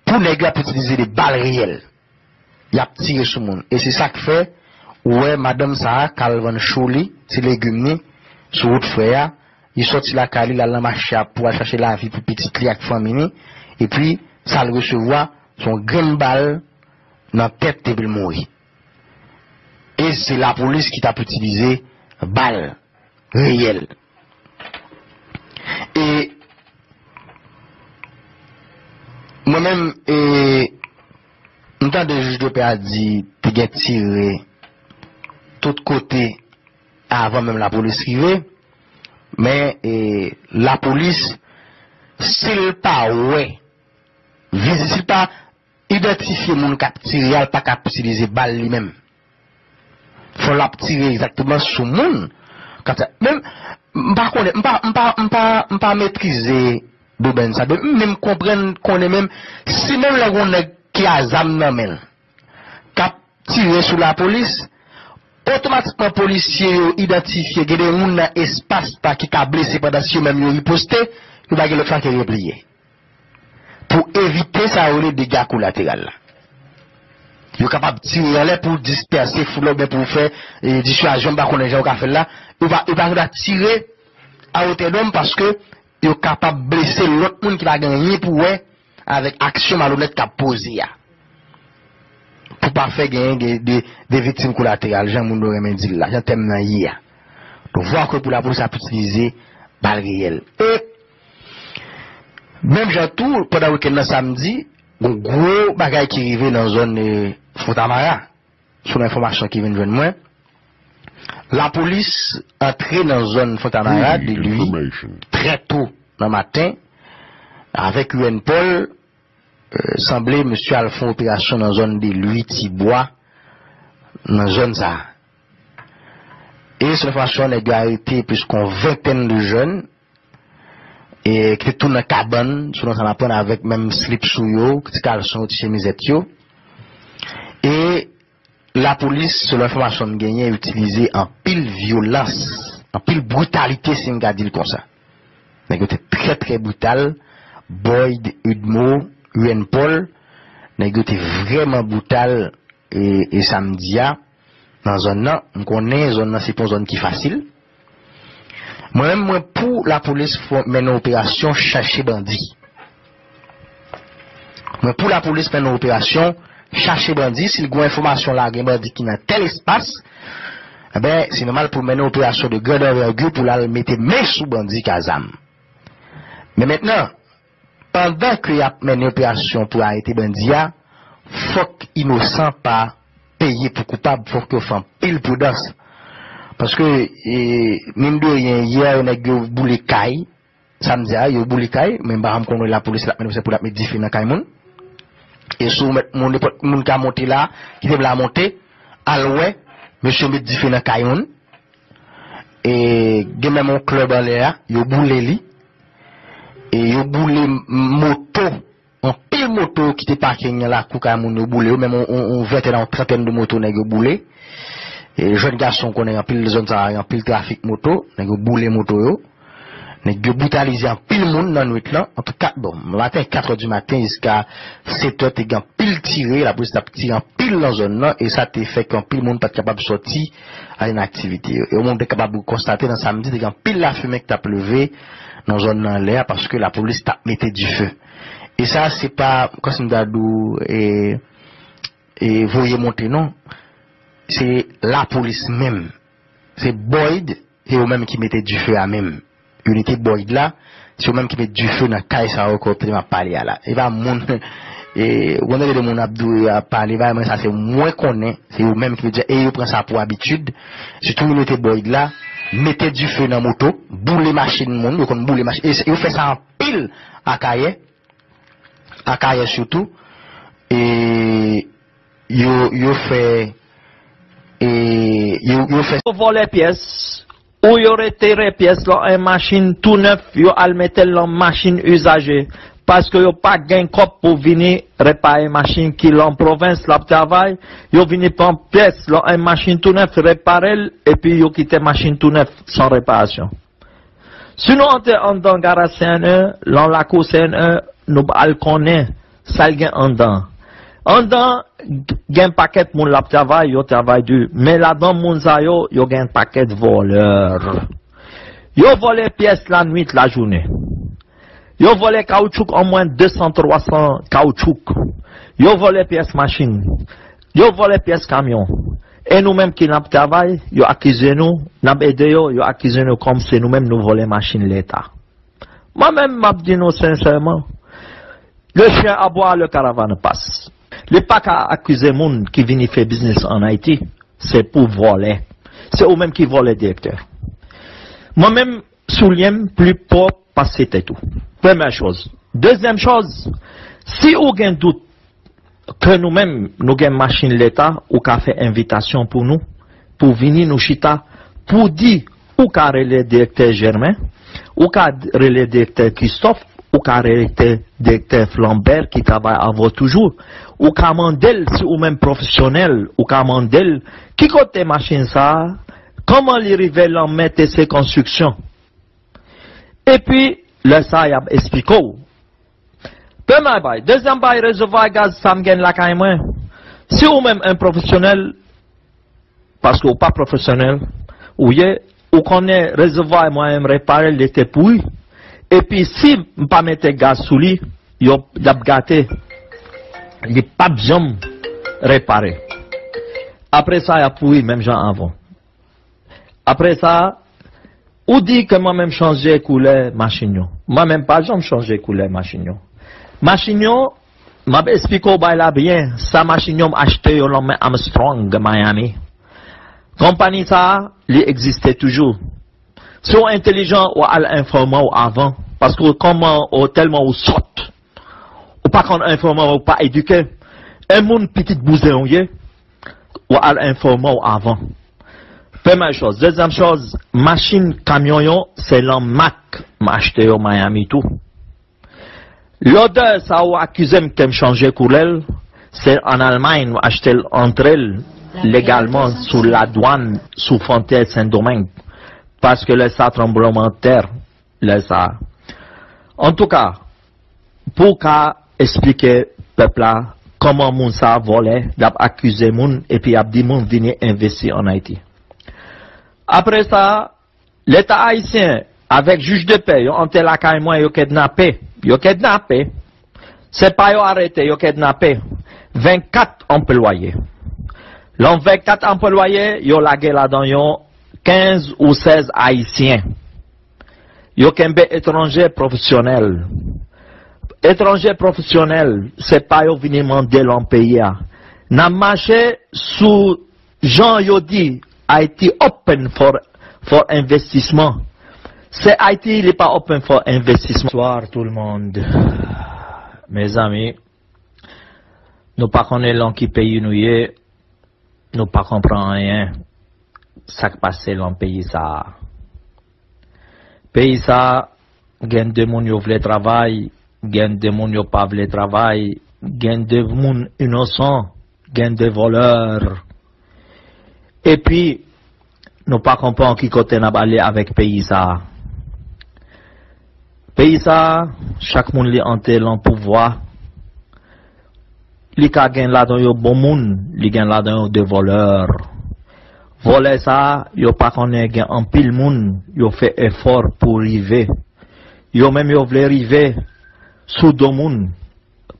pou nèg yo ap itilize de bal reyèl. Y ap tire sou moun. E se sa k fè, ou wè madanm sa a, k al vann cho li, ti legim ni, sou wout frè a, li sòti lakay li, l al nan mache a pou al chache lavi pou pitit li ak fanmi ni, epi sa l resevwa, se yon grenn bal nan tèt epi l mouri. E se lapolis ki t ap itilize bal reyèl. E mwen menm, e, m tande jij de pè a di te gen tire tout kote avan menm lapolis rive, men, e, lapolis, si l pa wè, vizi, si l pa idantifye moun k ap tire a, l pa ka itilize bal li menm. Fò l ap tire egzakteman sou moun k ap tire. Men, m pa konnen, m pa, m pa, m pa, m pa metrize domèn sa. Men m konprann, konnen menm, si menm lè gon nèg ki a zam nan men l, k ap tire sou lapolis, otomatikman polisye yo idantifye, gen de moun nan espas la ki ka blese pandan si yo menm yo riposte, yo pa gen lòt chwa ke repliye. Pou evite sa yo rele dega kolateral la. Yo kapab tire anlè pou dispèse foul la oubyen pou fè, e, diswazyon, m pa konnen jan yo ka fè l la. Yo pa, yo pa gen dwa tire a wotè dòm paske yo kapab blese lòt moun ki pa gen anyen pou wè avèk aksyon malonèt k ap poze a. Pou pa fè genyen de, de, de viktim kolateral, jan moun yo renmen di l la, jan tèm nan ye a. Donk, vwa ke pou lapolis ap itilize bal reyèl. E, menm jan tou, pandan wikenn nan samdi, gon gwo bagay ki rive nan zòn, e, Fontamara. Selon enfòmasyon ki vin jwenn mwen, lapolis antre nan zòn Fontamara de lwi trè to nan maten avèk U N Paul, e, sanble mesye al fè yon operasyon nan zòn de lwi Tibwa, nan zòn sa a. E selon enfòmasyon, nèg yo arete plis ke yon ventèn de jèn, e ki te tou nan kabann, selon sa n aprann, avèk menm slip sou yo, ti kalson yo, ti chemizèt yo. E lapolis, selon enfòmasyon m genyen, itilize anpil vyolans, anpil britalite, si m ka di l konsa. Nèg yo te trè, trè brital. Boyd, Udmo, U N Paul, nèg yo te vrèman brital, e, e samdi a, nan zòn nan. M konnen zòn nan se pa yon zòn ki fasil. Mwen menm, mwen pou lapolis fò, mennen operasyon chache bandi. Mwen pou lapolis mennen operasyon chache bandi. Si l gen enfòmasyon la, gen bandi ki nan tèl espas, enben, se nòmal pou l mennen operasyon de grande envergure pou l al mete men sou bandi k a zam. Men mentnan, pandan ke y ap mennen operasyon pou arete bandi a, fòk inosan pa peye pou koupab, fòk yo fè anpil pridans. Paske, e, mine de rien, yè, nèg yo boule kay, samdi a, yo boule kay, men m pa janm konnen lapolis la, men se pou l ap met dife nan kay moun. E si w mèt moun, nenpòt moun ka monte la, kite m la monte, al wè, mesye met dife nan kay moun. E gen menm yon klèb anlè a, yo boule li. E yo boule m-, moto, anpil moto ki te pake nan lakou kay moun yo boule yo, menm yon, yon, yon ventèn a yon trantèn de moto nèg yo boule. E jèn gason konnen anpil zòn sa a, anpil trafik moto, nèg yo boule moto yo. Nèg yo britalize anpil moun nan nwit lan. Antouka, bon, maten, kat è di maten jiska sèt è, te gen anpil tire, lapolis t ap tire anpil nan zòn nan, e sa te fè ke anpil moun pa t kapab sòti, ale nan aktivite yo. E moun te kapab konstate nan samdi, te gen anpil lafimen ki t ap leve nan zòn nan anlè a, paske lapolis t ap mete dife. E sa, se pa, kòmsi m ta di w, e, e voye monte, non. Se lapolis menm. Se Boyd, se yo menm ki mete dife a menm. Inite Boyd la, se yo menm ki met dife nan kay sa yo kote m ap pale a la. E pa moun, e, ou konn tande de moun ap di w, ap pale, bagay mwen sa se mwen konnen, se yo menm ki met dife, e yo pran sa pou abitid. Sitou inite Boyd la, mete dife nan moto, boule machin moun, yo konn boule machin, e se- yo fè sa anpil Akayè, Akayè sitou, e yo, yo fè, e yo, yo fè Yo vòlè pyès, Ou yo retire pyès lan an machin tou nèf, yo al mete l lan machin izaje. Paske yo pa gen kòb pou vini repare machin ki lan pwovens l ap travay, yo vini pran pyès lan an machin tou nèf, repare l, epi yo kite machin tou nèf san reparasyon. Si nou antre anndan garaj C N E, lan lakou C N E, nou al konnen sa l gen anndan. Anndan gen pakèt moun l ap travay, yo travay di. Men ladan moun sa yo, yo gen pakèt vòlè. Yo vòlè pyès lanwit, lajounen. Yo vòlè kawoutchouk, omwen de san, twa san kawoutchouk. Yo vòlè pyès machin. Yo vòlè pyès kamyon. E nou menm ki n ap travay, yo akize nou, n ap ede yo, yo akize nou kòm se nou menm nou vòlè machin Leta. Mwen menm, m ap di nou sensèman, le chien aboie, le caravane passe. Li pa ka akize moun ki vini fè biznis ann Ayiti, se pou vòlè. Se ou menm ki vòlè direktè. Mwen menm, soulye m pli pwòp pase tèt ou. Premyè choz. Dezyèm choz, si ou gen dout ke nou menm, nou gen machin Leta, ou ka fè envitasyon pou nou, pou vini nou chita, pou di, ou ka rele direktè Germain, ou ka rele direktè Christophe, ou ka rele direktè Flambert ki travay avè w toujou, ou ka mande l, si ou menm pwofesyonèl, ou ka mande l, ki kote machin sa a, kòman li rive lan men T C Construction. Epi, lè sa a, y ap esplike w. Premye bagay. Dezyèm bagay, rezèvwa gaz sa m gen lakay mwen. Si ou menm yon pwofesyonèl, paske ou pa pwofesyonèl, ou ye, ou konnen rezèvwa mwen menm repare l, li te pouri. Epi si m pa mete gaz sou li, yo, y ap gate. Li p ap janm repare. Apre sa, y ap pouri menm jan avan. Apre sa, ou di ke mwen menm chanje koulè machin yo. Mwen menm pa janm chanje koulè machin yo. Machin yo, m ap esplike w bagay la byen. Sa machin yo m achte yo lan men Armstrong Miami. Konpayi sa a, li egziste toujou. Si w entelijan, w al enfòme w avan. Paske w kòman, w tèlman ou sòt. Ou pa konn enfòme, ou pa edike. Yon moun pitit bouzen ou ye, w al enfòme w avan. Premyè choz. Dezyèm choz, machin kamyon yo, se lan mak m achte yo Miami tou. Lòdè sa ou akize m ke m chanje koulè l, se ann Almay m achte l, antre l legalman sou ladwann, sou fwontyè Sendomeng. Paske lè sa tranblemanntè, lè sa. Antouka, pou w ka esplike pèp la kòman moun sa a vòlè, l ap akize moun, epi y ap di moun vini envesti ann Ayiti. Apre sa, Leta ayisyen, avèk jij de pè, yo antre lakay mwen, yo kidnape. Yo kidnape. Se pa yo arete, yo kidnape. Vennkat anplwaye. Lan vennkat anplwaye, yo lage ladan yo kenz ou sèz Ayisyen. Yo kenbe etranje pwofesyonèl. Etranje pwofesyonèl, se pa yo vini mande lan peyi a. N ap mache sou jan yo di, Haiti open for, for investissement. Se Ayiti, li pa open for investissement. Bonsoir tout le monde. Mezanmi, nou pa konnen lan ki peyi nou ye, nou pa konprann anyen sa k pase lan peyi sa a. Peyi sa a, gen de moun yo vle travay, gen de moun yo pa vle travay, gen de moun inosan, gen de vòlè. Epi, nou pa konprann ki kote n ap ale avèk peyi sa a. Peyi sa a, chak moun li antre lan pouvwa, li ka gen ladan yo bon moun, li gen ladan yo de vòlè. Vòlè sa a, yo pa konnen gen anpil moun, yo fè efò pou rive. Yo menm yo vle rive sou do moun,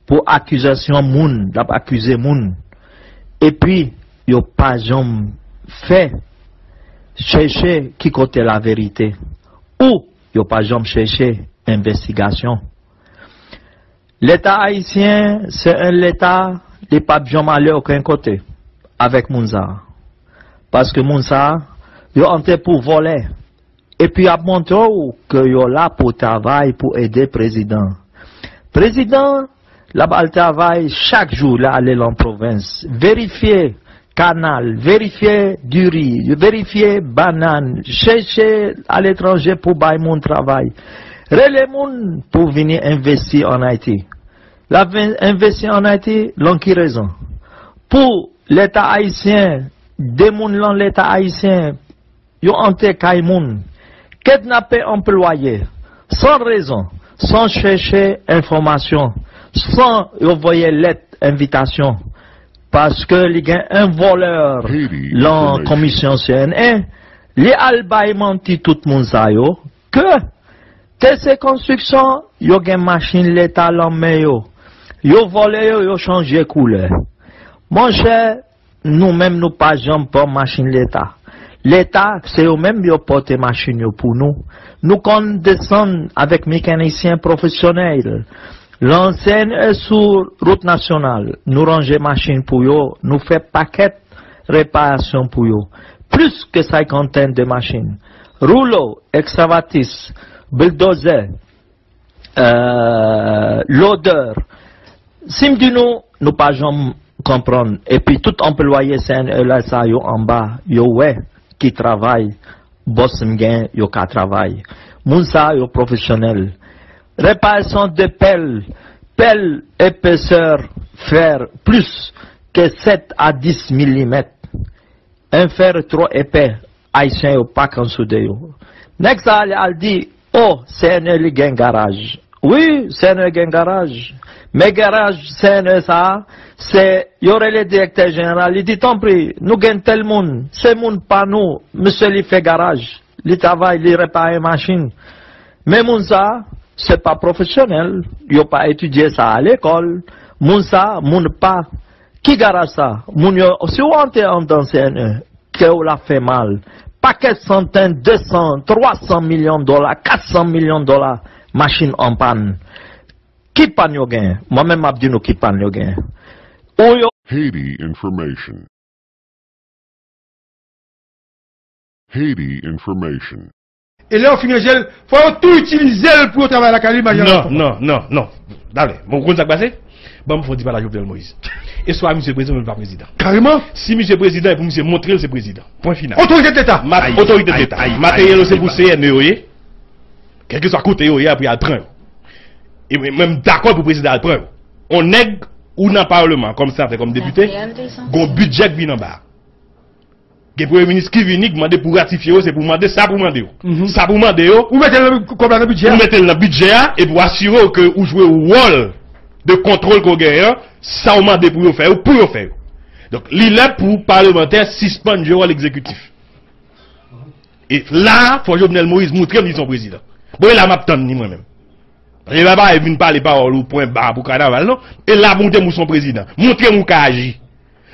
pou akizasyon moun, l ap akize moun. Epi, yo pa janm fè, chèche ki kote laverite. Ou, yo pa janm chèche envestigasyon. Leta ayisyen, se yon leta, li p ap janm ale okenn kote avèk moun sa a. Paske moun sa a, yo antre pou vòlè. Epi y ap montre w ke yo la pou travay, pou ede prezidan. Prezidan, l ap al travay chak jou, l ale lan pwovens. Verifye kanal, verifye diri, verifye bannann, chèche aletranje pou bay moun travay. Rele moun pou vini envesti ann Ayiti. L ap vin envesti ann Ayiti, lan ki rezon? Pou Leta ayisyen, de moun lan Leta ayisyen, yo antre kay moun, kidnape anplwaye, san rezon, san chèche enfòmasyon, san yo voye lèt envitasyon, paske li gen yon vòlè lan komisyon C N E, li al bay manti tout moun sa yo, ke T C Konstriksyon, yo gen machin Leta lan men yo. Yo vòlè yo, yo chanje koulè. Monchè, nou menm nou pa janm pran machin Leta. Leta, se yo menm yo pote machin yo pou nou. Nou konn desann avèk mekanisyen pwofesyonèl. Lan C N E sou wout nasyonal, nou ranje machin pou yo, nou fè pakèt reparasyon pou yo. Plis ke senkantèn de machin. Woulo, ekskavatris, bildozè, lodè. Si m di nou, nou pa janm konprann. Epi tout anplwaye C N E la sa yo anba, yo wè ki travay bòs m gen, yo ka travay. Moun sa yo pwofesyonèl. Reparasyon de pèl, pèl epesè fè plis ke sèt a dis milimèt. Yon fè twò epè, Ayisyen yo pa ka soude yo. Nèg sa al, al di, o, C N E li gen garaj. Wi, C N E gen garaj. Men garaj C N E sa, se, yo rele direktè jeneral, li di, tanpri, nou gen tèl moun, se moun pa nou, misye li fè garaj, li travay, li repare machin. Men moun sa, se pa pwofesyonèl, yo pa etidye sa a lekòl. Moun sa, moun pa. Ki garaj sa? Moun yo, si w antre anndan C N E, kè w la fè mal. Pakèt santèn, de san, twa san milyon dola, kat san milyon dola, machin an pàn. Ki pàn yo genyen? Mwen menm m ap di nou ki pàn yo genyen. Ou yo Haiti information. Haiti information. E lè yo fin ranje l, fò yo tou itilize l pou yo travay lakay li, majan Non, non, non, non. Dale, bon, ou konn sa k pase? Ban m fè yon ti pale a Jovenel Moïse. E swa misye prezidan, men li pa prezidan. Kareman. Si misye prezidan, e pou misye montre l se prezidan. Pwen final. Otorite de Leta. Ma-, Ay, otorite de ay, Leta. Ay, Materyèl yo ay, se pou ay. C N E yo ye. Kèlkeswa kote yo ye, pou y al pran yo. E mwen, mwen, m dakò pou prezidan al pran yo. On nèg ou nan palman, kòm senatè, kòm depite, gon bidjè k vin anba. Gen premye minis ki vini, k mande pou ratifye yo, se pou mande sa pou mande yo. Mhm. Sa pou mande yo. Ou mete l nan, kòb la nan bidjè a. Ou mete l nan bidjè a, epi w asire w ke ou jwe wòl de kontwòl ke w genyen an, sa w mande pou yo fè yo, pou yo fè yo. Donk, li lè pou palmantè sispann jwe wòl egzekitif. E la, fò Jovenel Moïse montre m li se yon prezidan. Bon, e la m ap tann li mwen menm. Paske li pa vin pale pawòl ou pwen ba pou kanaval, non. E la pou montre m ou se yon prezidan. Montre m ou ka aji.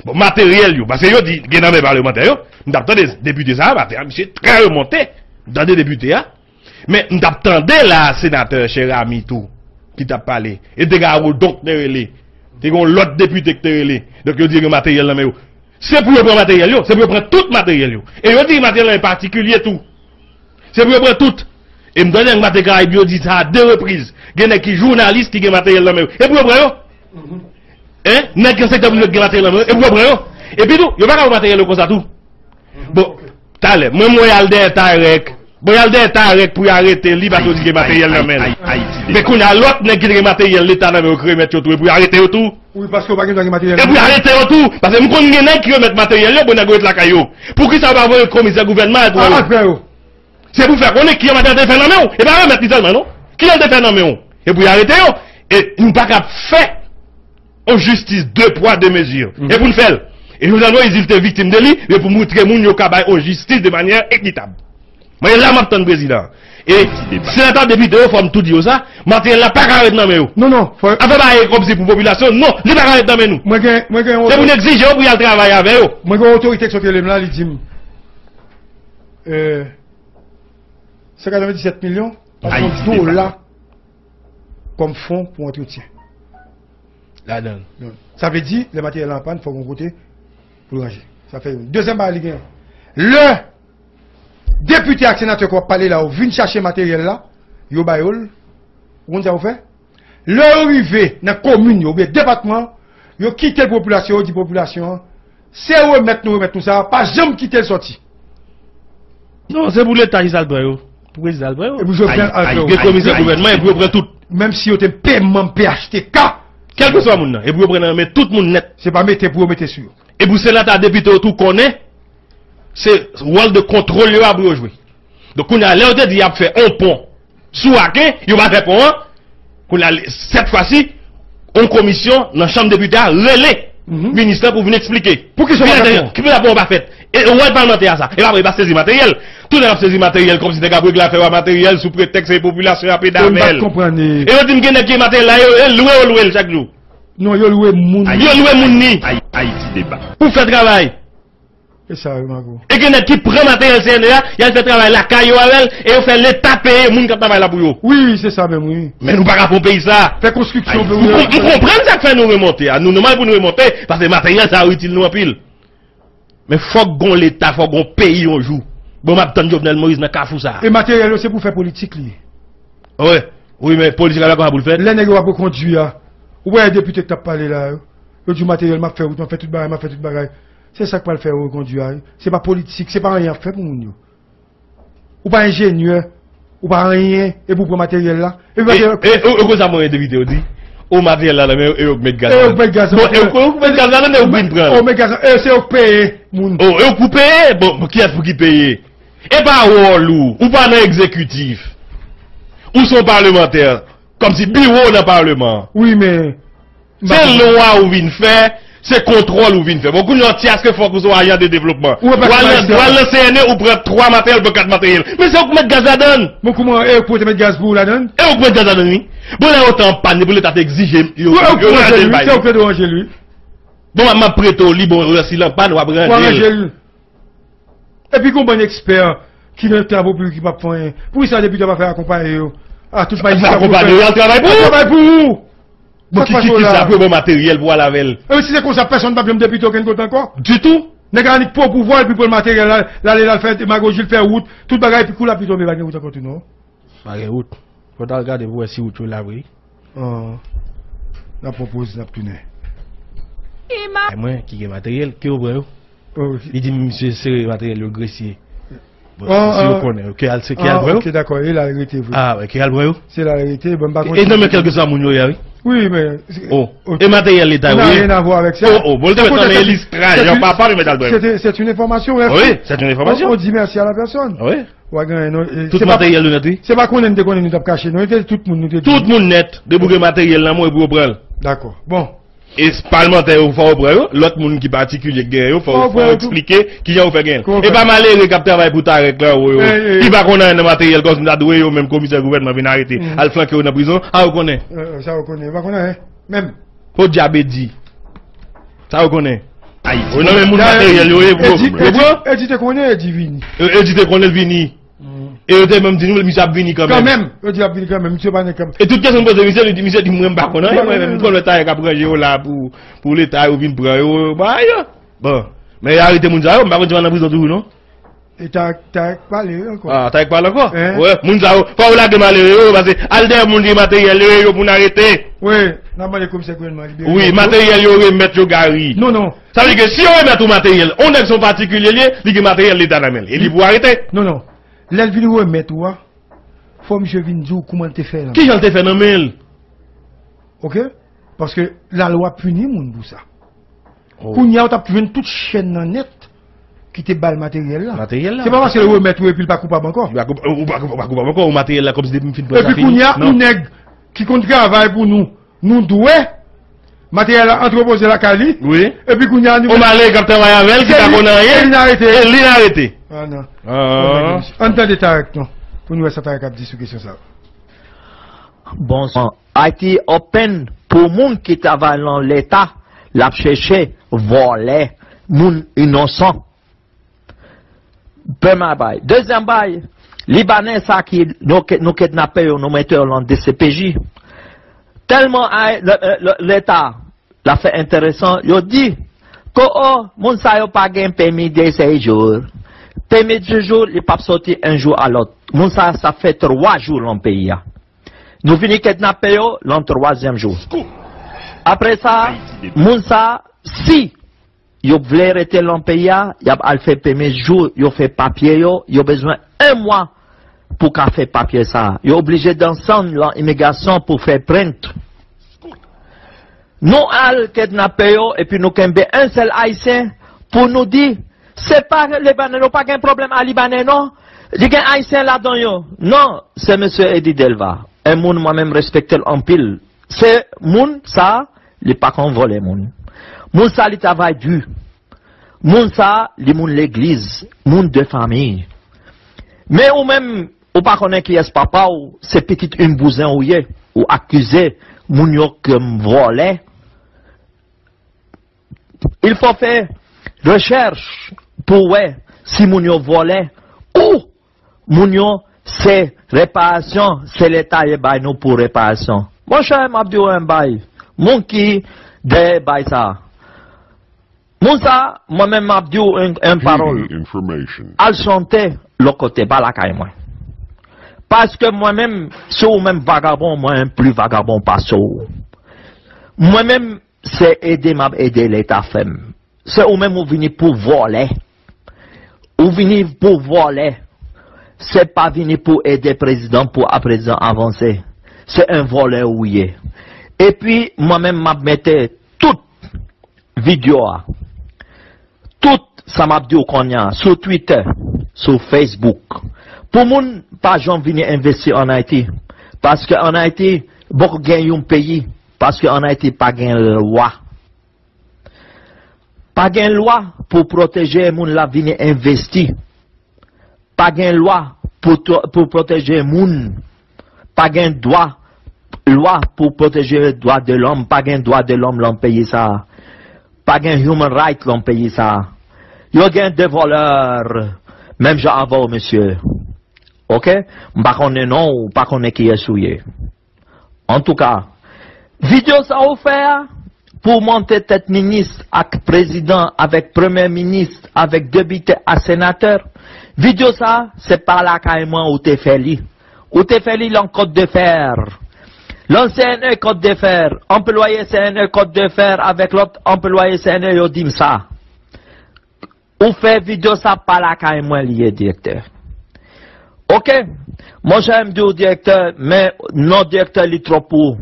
Bon, materyèl yo, paske yo di, gen nan men palmantè yo, m t ap tande depite sa a, maten an, misye trè remòte, m tande depite a, men m t ap tande la senatè Cheramy tou, ki t ap pale, e te gen Harold Donk te rele, te gen yon lòt depite ki te rele, donk yo di yo gen materyèl nan men yo. Se pou yo pran materyèl yo, se pou yo pran tout materyèl yo. E yo di materyèl nan patikilye tou. Se pou yo pran tout. E m tande nèg Maten Karayib yo di sa a de repriz. Gen nèg ki jounalis ki gen materyèl nan men yo. E pou yo pran yo? Hein? Nèg nan sektè prive ki gen materyèl nan men yo. E pou yo pran yo? Epi tou, yo pa ka pran materyèl yo konsa tou. Bon, talè, mwen, mwen al dèyè Tarèk. Mwen al dèyè Tarèk pou yo arete li paske yo di gen materyèl nan men l. Men kounye a lòt nèg ki te gen materyèl Leta nan men yo ki remèt yo tou, e pou yo arete yo tou? Wi, paske yo pa gen dwa gen materyèl. E pou yo arete yo tou? Paske m konn gen nèg ki remèt materyèl yo, bon nèg yo ret lakay yo. Poukisa yo pa voye komisè gouvènman al pran yo? Se pou fè konnen kijan materyèl te fè nan men w. E pa remèt li sèlman, non. Kijan l te fè nan men w? E pou y arete yo. E nou pa ka fè yon jistis de pwa, de mezi. Mhm. E pou n fè l. E Jovenel Moïse di l te viktim de li, e pou montre moun yo ka bay yon jistis de manyè ekitab. Mwen, e la m ap tann prezidan an. E senatè, depite yo, fò m tou di yo sa, materyèl la pa ka ret nan men yo. Non, non, fò... Afè bagay kòmsi pou popilasyon, non, li pa ka ret nan men nou. Mwen gen, mwen gen yon... Se pou n egzije yo pou y al travay avè yo. Mwen gen yon otorite ki sot rele m la, li di m, euh, se katrevenndisèt milyon, pa gen yon dola kòm fon pou antretyen. Ladan l. Sa vle di, lè materyèl la an pàn, fò gen yon kote pou l ranje. Sa fè youn. Dezyèm bagay li gen, lè depite ak senatè k w ap pale la yo vin chache materyèl la, yo ba yo l, ou konn sa yo fè? Lè yo rive nan komin yo oubyen depatman, yo kite l pou popilasyon, yo di popilasyon an, Se remèt nou remèt nou sa, pa janm kite l sòti. Non, se pou Leta ki sa l pran yo. Pou prezidan l pran yo. E pou Jovenel al pran yo. Gen komisè gouvènman e pou yo pran tout. Menm si yo te pè manm P H T K. Kèlkeswa moun nan, e pou yo pran nan men tout moun nèt. Se pa mete pou yo mete sou yo. E pou senatè, depite yo tou konnen, se wòl de kontwòl yo a pou yo jwe. Donk, kounye a, lè yo te di y ap fè on pon sou Aken, yo pa fè pon an. Kounye a, sèt fwa si, on komisyon nan chanm depite a rele minis lan pou vin eksplike. Poukisa yo pa fè pon? Ki pou la pon an pa fèt? E ou wè palmantè a sa? E pa vre, pa sezi materyèl. Tout nèg ap sezi materyèl kòmsi nèg ap regle afè yo a materyèl sou pretèks se popilasyon ap pede avè l. E yo di m gen nèg ki materyèl la, yo, yo lwe, yo lwe l chak jou. Non, yo lwe moun. Yo lwe moun ni. Pou fè travay. E sa, wi, Marco. E gen nèg ki pran materyèl C N E a, y al fè travay lakay yo avè l, e yo fè Leta peye moun k ap travay la pou yo. Wi, wi, se sa menm, wi. Men nou pa ka fè yon peyi sa. Fè konstriksyon pou yo. M konprann sa k fè nou remonte a. Nou nòmal pou nou remonte, paske materyèl sa yo itil nou anpil. Men fòk gon Leta, fòk gon peyi yon jou. Bon, m ap tann Jovenel Moïse nan kafou sa. E materyèl yo, se pou fè politik li ye. Wi, wi, men politik la, kòman pou l fèt? Lè nèg yo ap rekondwi a, ou wè depite k t ap pale la yo. Yo di w materyèl, m ap fè wout, m ap fè tout bagay, m ap fè tout bagay. Se sa k pral fè yo rekondwi a, wi. Se pa politik, se pa anyen y ap fè pou moun yo. Ou pa enjenyè, ou pa anyen, epi w pran materyèl la. Epi materyèl. E, e, e, konsa mwen depite yo di, o materyèl la, men e yo k met gaz ladan. E yo k met gaz ladan. Bon, e yo k met gaz ladan, e yo k vin pran l. O, met gaz ladan, e se yo k peye moun. O, e yo k peye? Bon, kiyès pou ki peye? E pa wòl ou, ou pa nan egzekitif. Ou se yon palmantè, kòmsi biwo w nan palman an. Wi, men se lwa ou vin fè, se kontwòl ou vin fè. Bon, kounye a, ti aske fòk ou se yon ajan de devlopman. Ou al nan, ou al nan C N E, ou pran twa materyèl, ou pran kat materyèl. Men se ou k met gaz ladan. Bon, kouman, e ou k pote met gaz pou ou ladan? E ou k met gaz ladan, wi. Bon, lè yo te an pàn, pou Leta te egzije, yo, yo ranje l bay. Se ou k te dwe ranje l, wi. Bon, m ap prete w li, bon, si l an pàn, w ap ranje l. Epi gon bann ekspè ki nan travay piblik ki p ap fè anyen. Poukisa depite yo pa fè akonpaye yo? A tout pa akonpaye yo, y al travay pou ou. Travay pou ou. Bon, ki, ki, ki sa pou yo ba w materyèl pou w al avè l? E si se konsa, pèsonn p ap janm depite okenn kote ankò. Ditou. Nèg la annik pran pouvwa epi pran materyèl la, l ale l al fè demagoji, l fè wout, tout bagay, epi kou lapli tonbe, pa gen wout ankò tou non. Pa gen wout. Fò w t al gade pou w wè si wout yo la vre. N ap pran poz, n ap tounen. E mwen ki gen materyèl, ke yo pran yo. Li di misye sere materyèl yo gresye. Bon, si yo konnen, ke al, se ke al pran yo. Ok, dakò, e la l rete vre. Ah, ke al pran yo. Se la l rete, bon, m pa konn. E nan men kèlkeswa moun yo ye a, wi. Wi, men. Oh, e materyèl Leta yo ye. Ça n'a rien à voir avec ça. Oh, oh, bon, l te met nan men Elis Traj, papa, li met al pran yo. C'est une information, merci. Oui, c'est une information. On dit merci à la personne. Oui. Ou pa gen anyen non. Tout materyèl nou nèt, wi. Se pa konnen nou te konnen nou t ap kache non. Tout moun nou te di. Tout moun nèt. Depi w gen materyèl nan men w, epi yo pran l. Dakò. Bon. E palmantè yo, fò yo pran yo. Lòt moun ki patikilye k genyen yo, fò, fò yo eksplike kijan yo fè genyen l. E pa malere k ap travay pou Tarèk la, yo, yo, ki pa konn anyen nan materyèl, kòmsi ta dwe yo menm komisè gouvènman vin arete, al flanke yo nan prizon. A yo konnen. Sa yo konnen. Yo pa konn anyen. Menm. Podyab Edi. Sa yo konnen. Ayiti. Yo nan men moun materyèl yo ye pou yo pran. Edi te konnen, Edi vini. Edi te konnen l vini. E yo te menm di nou misye ap vini kanmenm. Kanmenm. Yo di l ap vini kanmenm. Misye pa nan kanmenm. E tout kesyon m poze misye, li di, misye di mwen m pa konn anyen, mwen menm m konn lè Tarèk ap ranje yo la pou, pou Leta yo vin pran yo, yo bay yo. Bon. Men yo arete moun sa yo, m pa konn si yo nan prizon toujou non. E Tarèk, Tarèk pale ankò. Ah, Tarèk pale ankò? Wi, moun sa yo, fò yo lage malere yo, paske al dèyè moun ki gen materyèl yo, yo pou n arete. Wi, n ap mande komisè gouvènman libere. Wi, materyèl yo remèt yo Gary. Non, non. Sa vle di ke si yo remèt ou materyèl, on nèg se yon patikilye li ye, li gen materyèl Leta nan men l, e li pou arete. Non, non. Lè l vin remèt ou a, fò misye vin di w kouman l te fè nan men l. Kijan l te fè nan men l? Ok? Paske lalwa pini moun pou sa. Kounye a, ou t ap jwenn tout chèn nan nèt ki te ba l materyèl la. Materyèl la. Se pa paske l remèt ou epi l pa koupab ankò. Ou pa koupab ankò, ou materyèl la kòmsi depi m fin pran sa fini. Epi kounye a, yon nèg ki konn travay pou nou, nou dwe, materyèl la antrepoze lakay li. Wi. Epi kounye a, nou. Yon malere k ap travay avè l, ki pa konn anyen. E li n arete. E li n arete. Ah, non. Ann tande Tarèk, non. Pou nou wè sa Tarèk ap di sou kesyon sa yo. Bonswa. Ayiti open pou moun ki travay nan Leta, l ap chèche vòlè moun inosan. Premye bagay. Dezyèm bagay, Libanè sa ki nou, nou kidnape yo, nou mete yo nan D C P J. Tèlman Leta, l ap fè enteresan, yo di, ko o, moun sa yo pa gen pèmi de sejou. Pèmi de sejou, li p ap soti yon jou a lòt. Moun sa, sa fè twa jou lan peyi a. Nou vini kidnape yo lan twazyèm jou. Apre sa, moun sa, si yo vle rete lan peyi a, y ap al fè pèmi jou, yo fè papye yo, yo bezwen en mwa pou ka fè papye sa. Yo oblije desann lan imigrasyon pou fè plent. Nou al kidnape yo, epi nou kenbe en sèl Ayisyen pou nou di, se pa Libannen, nou pa gen pwoblèm a Libannen, non. Li gen Ayisyen ladan yo. Non, se mesye Eddy Delva. En moun mwen menm respekte l anpil. Se moun sa, li pa konn vòlè moun. Moun sa, li travay di. Moun sa, li moun legliz, moun de fanmi. Men ou menm, ou pa konnen kiyès papa w, se pitit yon bouzen ou ye, ou akize moun yo kòm vòlè. Il faut fè rechèch pou wè si moun yo vòlè ou moun yo se reparasyon, se Leta ye bay nou pou reparasyon. Monchè, m ap di w yon bay. Moun ki dèyè bay sa. Moun sa, mwen menm m ap di w yon, yon pawòl. Al chante lòt kote, pa lakay mwen. Paske mwen menm, si ou menm vagabon, mwen pli vagabon pase w. Mwen menm, se ede m ap ede Leta fè m. Se ou menm ou vini pou vòlè. Ou vini pou vòlè. Se pa vini pou ede prezidan pou a prezidan avanse. Se yon vòlè ou ye. Epi, mwen menm m ap mete tout videyo a, tout sa m ap di w kounye a, sou Twitter, sou Facebook, pou moun pa janm vini envesti ann Ayiti. Paske ann Ayiti, poko gen yon peyi. Paske ann Ayiti pa gen lwa. Pa gen lwa pou pwoteje moun la vini envesti. Pa gen lwa pou, pou pwoteje moun. Pa gen dwa, lwa pou pwoteje dwa de lòm. Pa gen dwa de lòm lan peyi sa. Pa gen human right lan peyi sa. Yo gen de vòlè, menm jan avè w, mesye. Oke? M pa konnen non w, pa konnen kiyès ou ye. Antouka, videyo sa ou fè a, pou w monte tèt minis ak prezidan, avèk premye minis, avèk depite ak senatè, videyo sa, se pa lakay mwen ou te fè li. Ou te fè li lan Kòt de Fè. Lan C N E Kòt de Fè, anplwaye C N E Kòt de Fè avèk lòt anplwaye C N E yo di m sa. Ou fè videyo sa pa lakay mwen li ye, direktè. Oke, monchè, m di w direktè, men non direktè li twòp pou ou.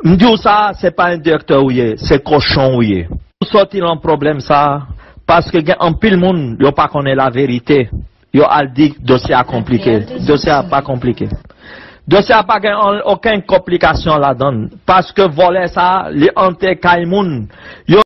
M di w sa, se pa yon direktè ou ye, se kochon ou ye. Ou sòti lan pwoblèm sa, paske gen anpil moun, yo pa konnen laverite. Yo al di dosye a konplike. Dosye a pa konplike. Dosye a pa gen an-, okenn konplikasyon ladan l. Paske vòlè sa, li antre kay moun. Yo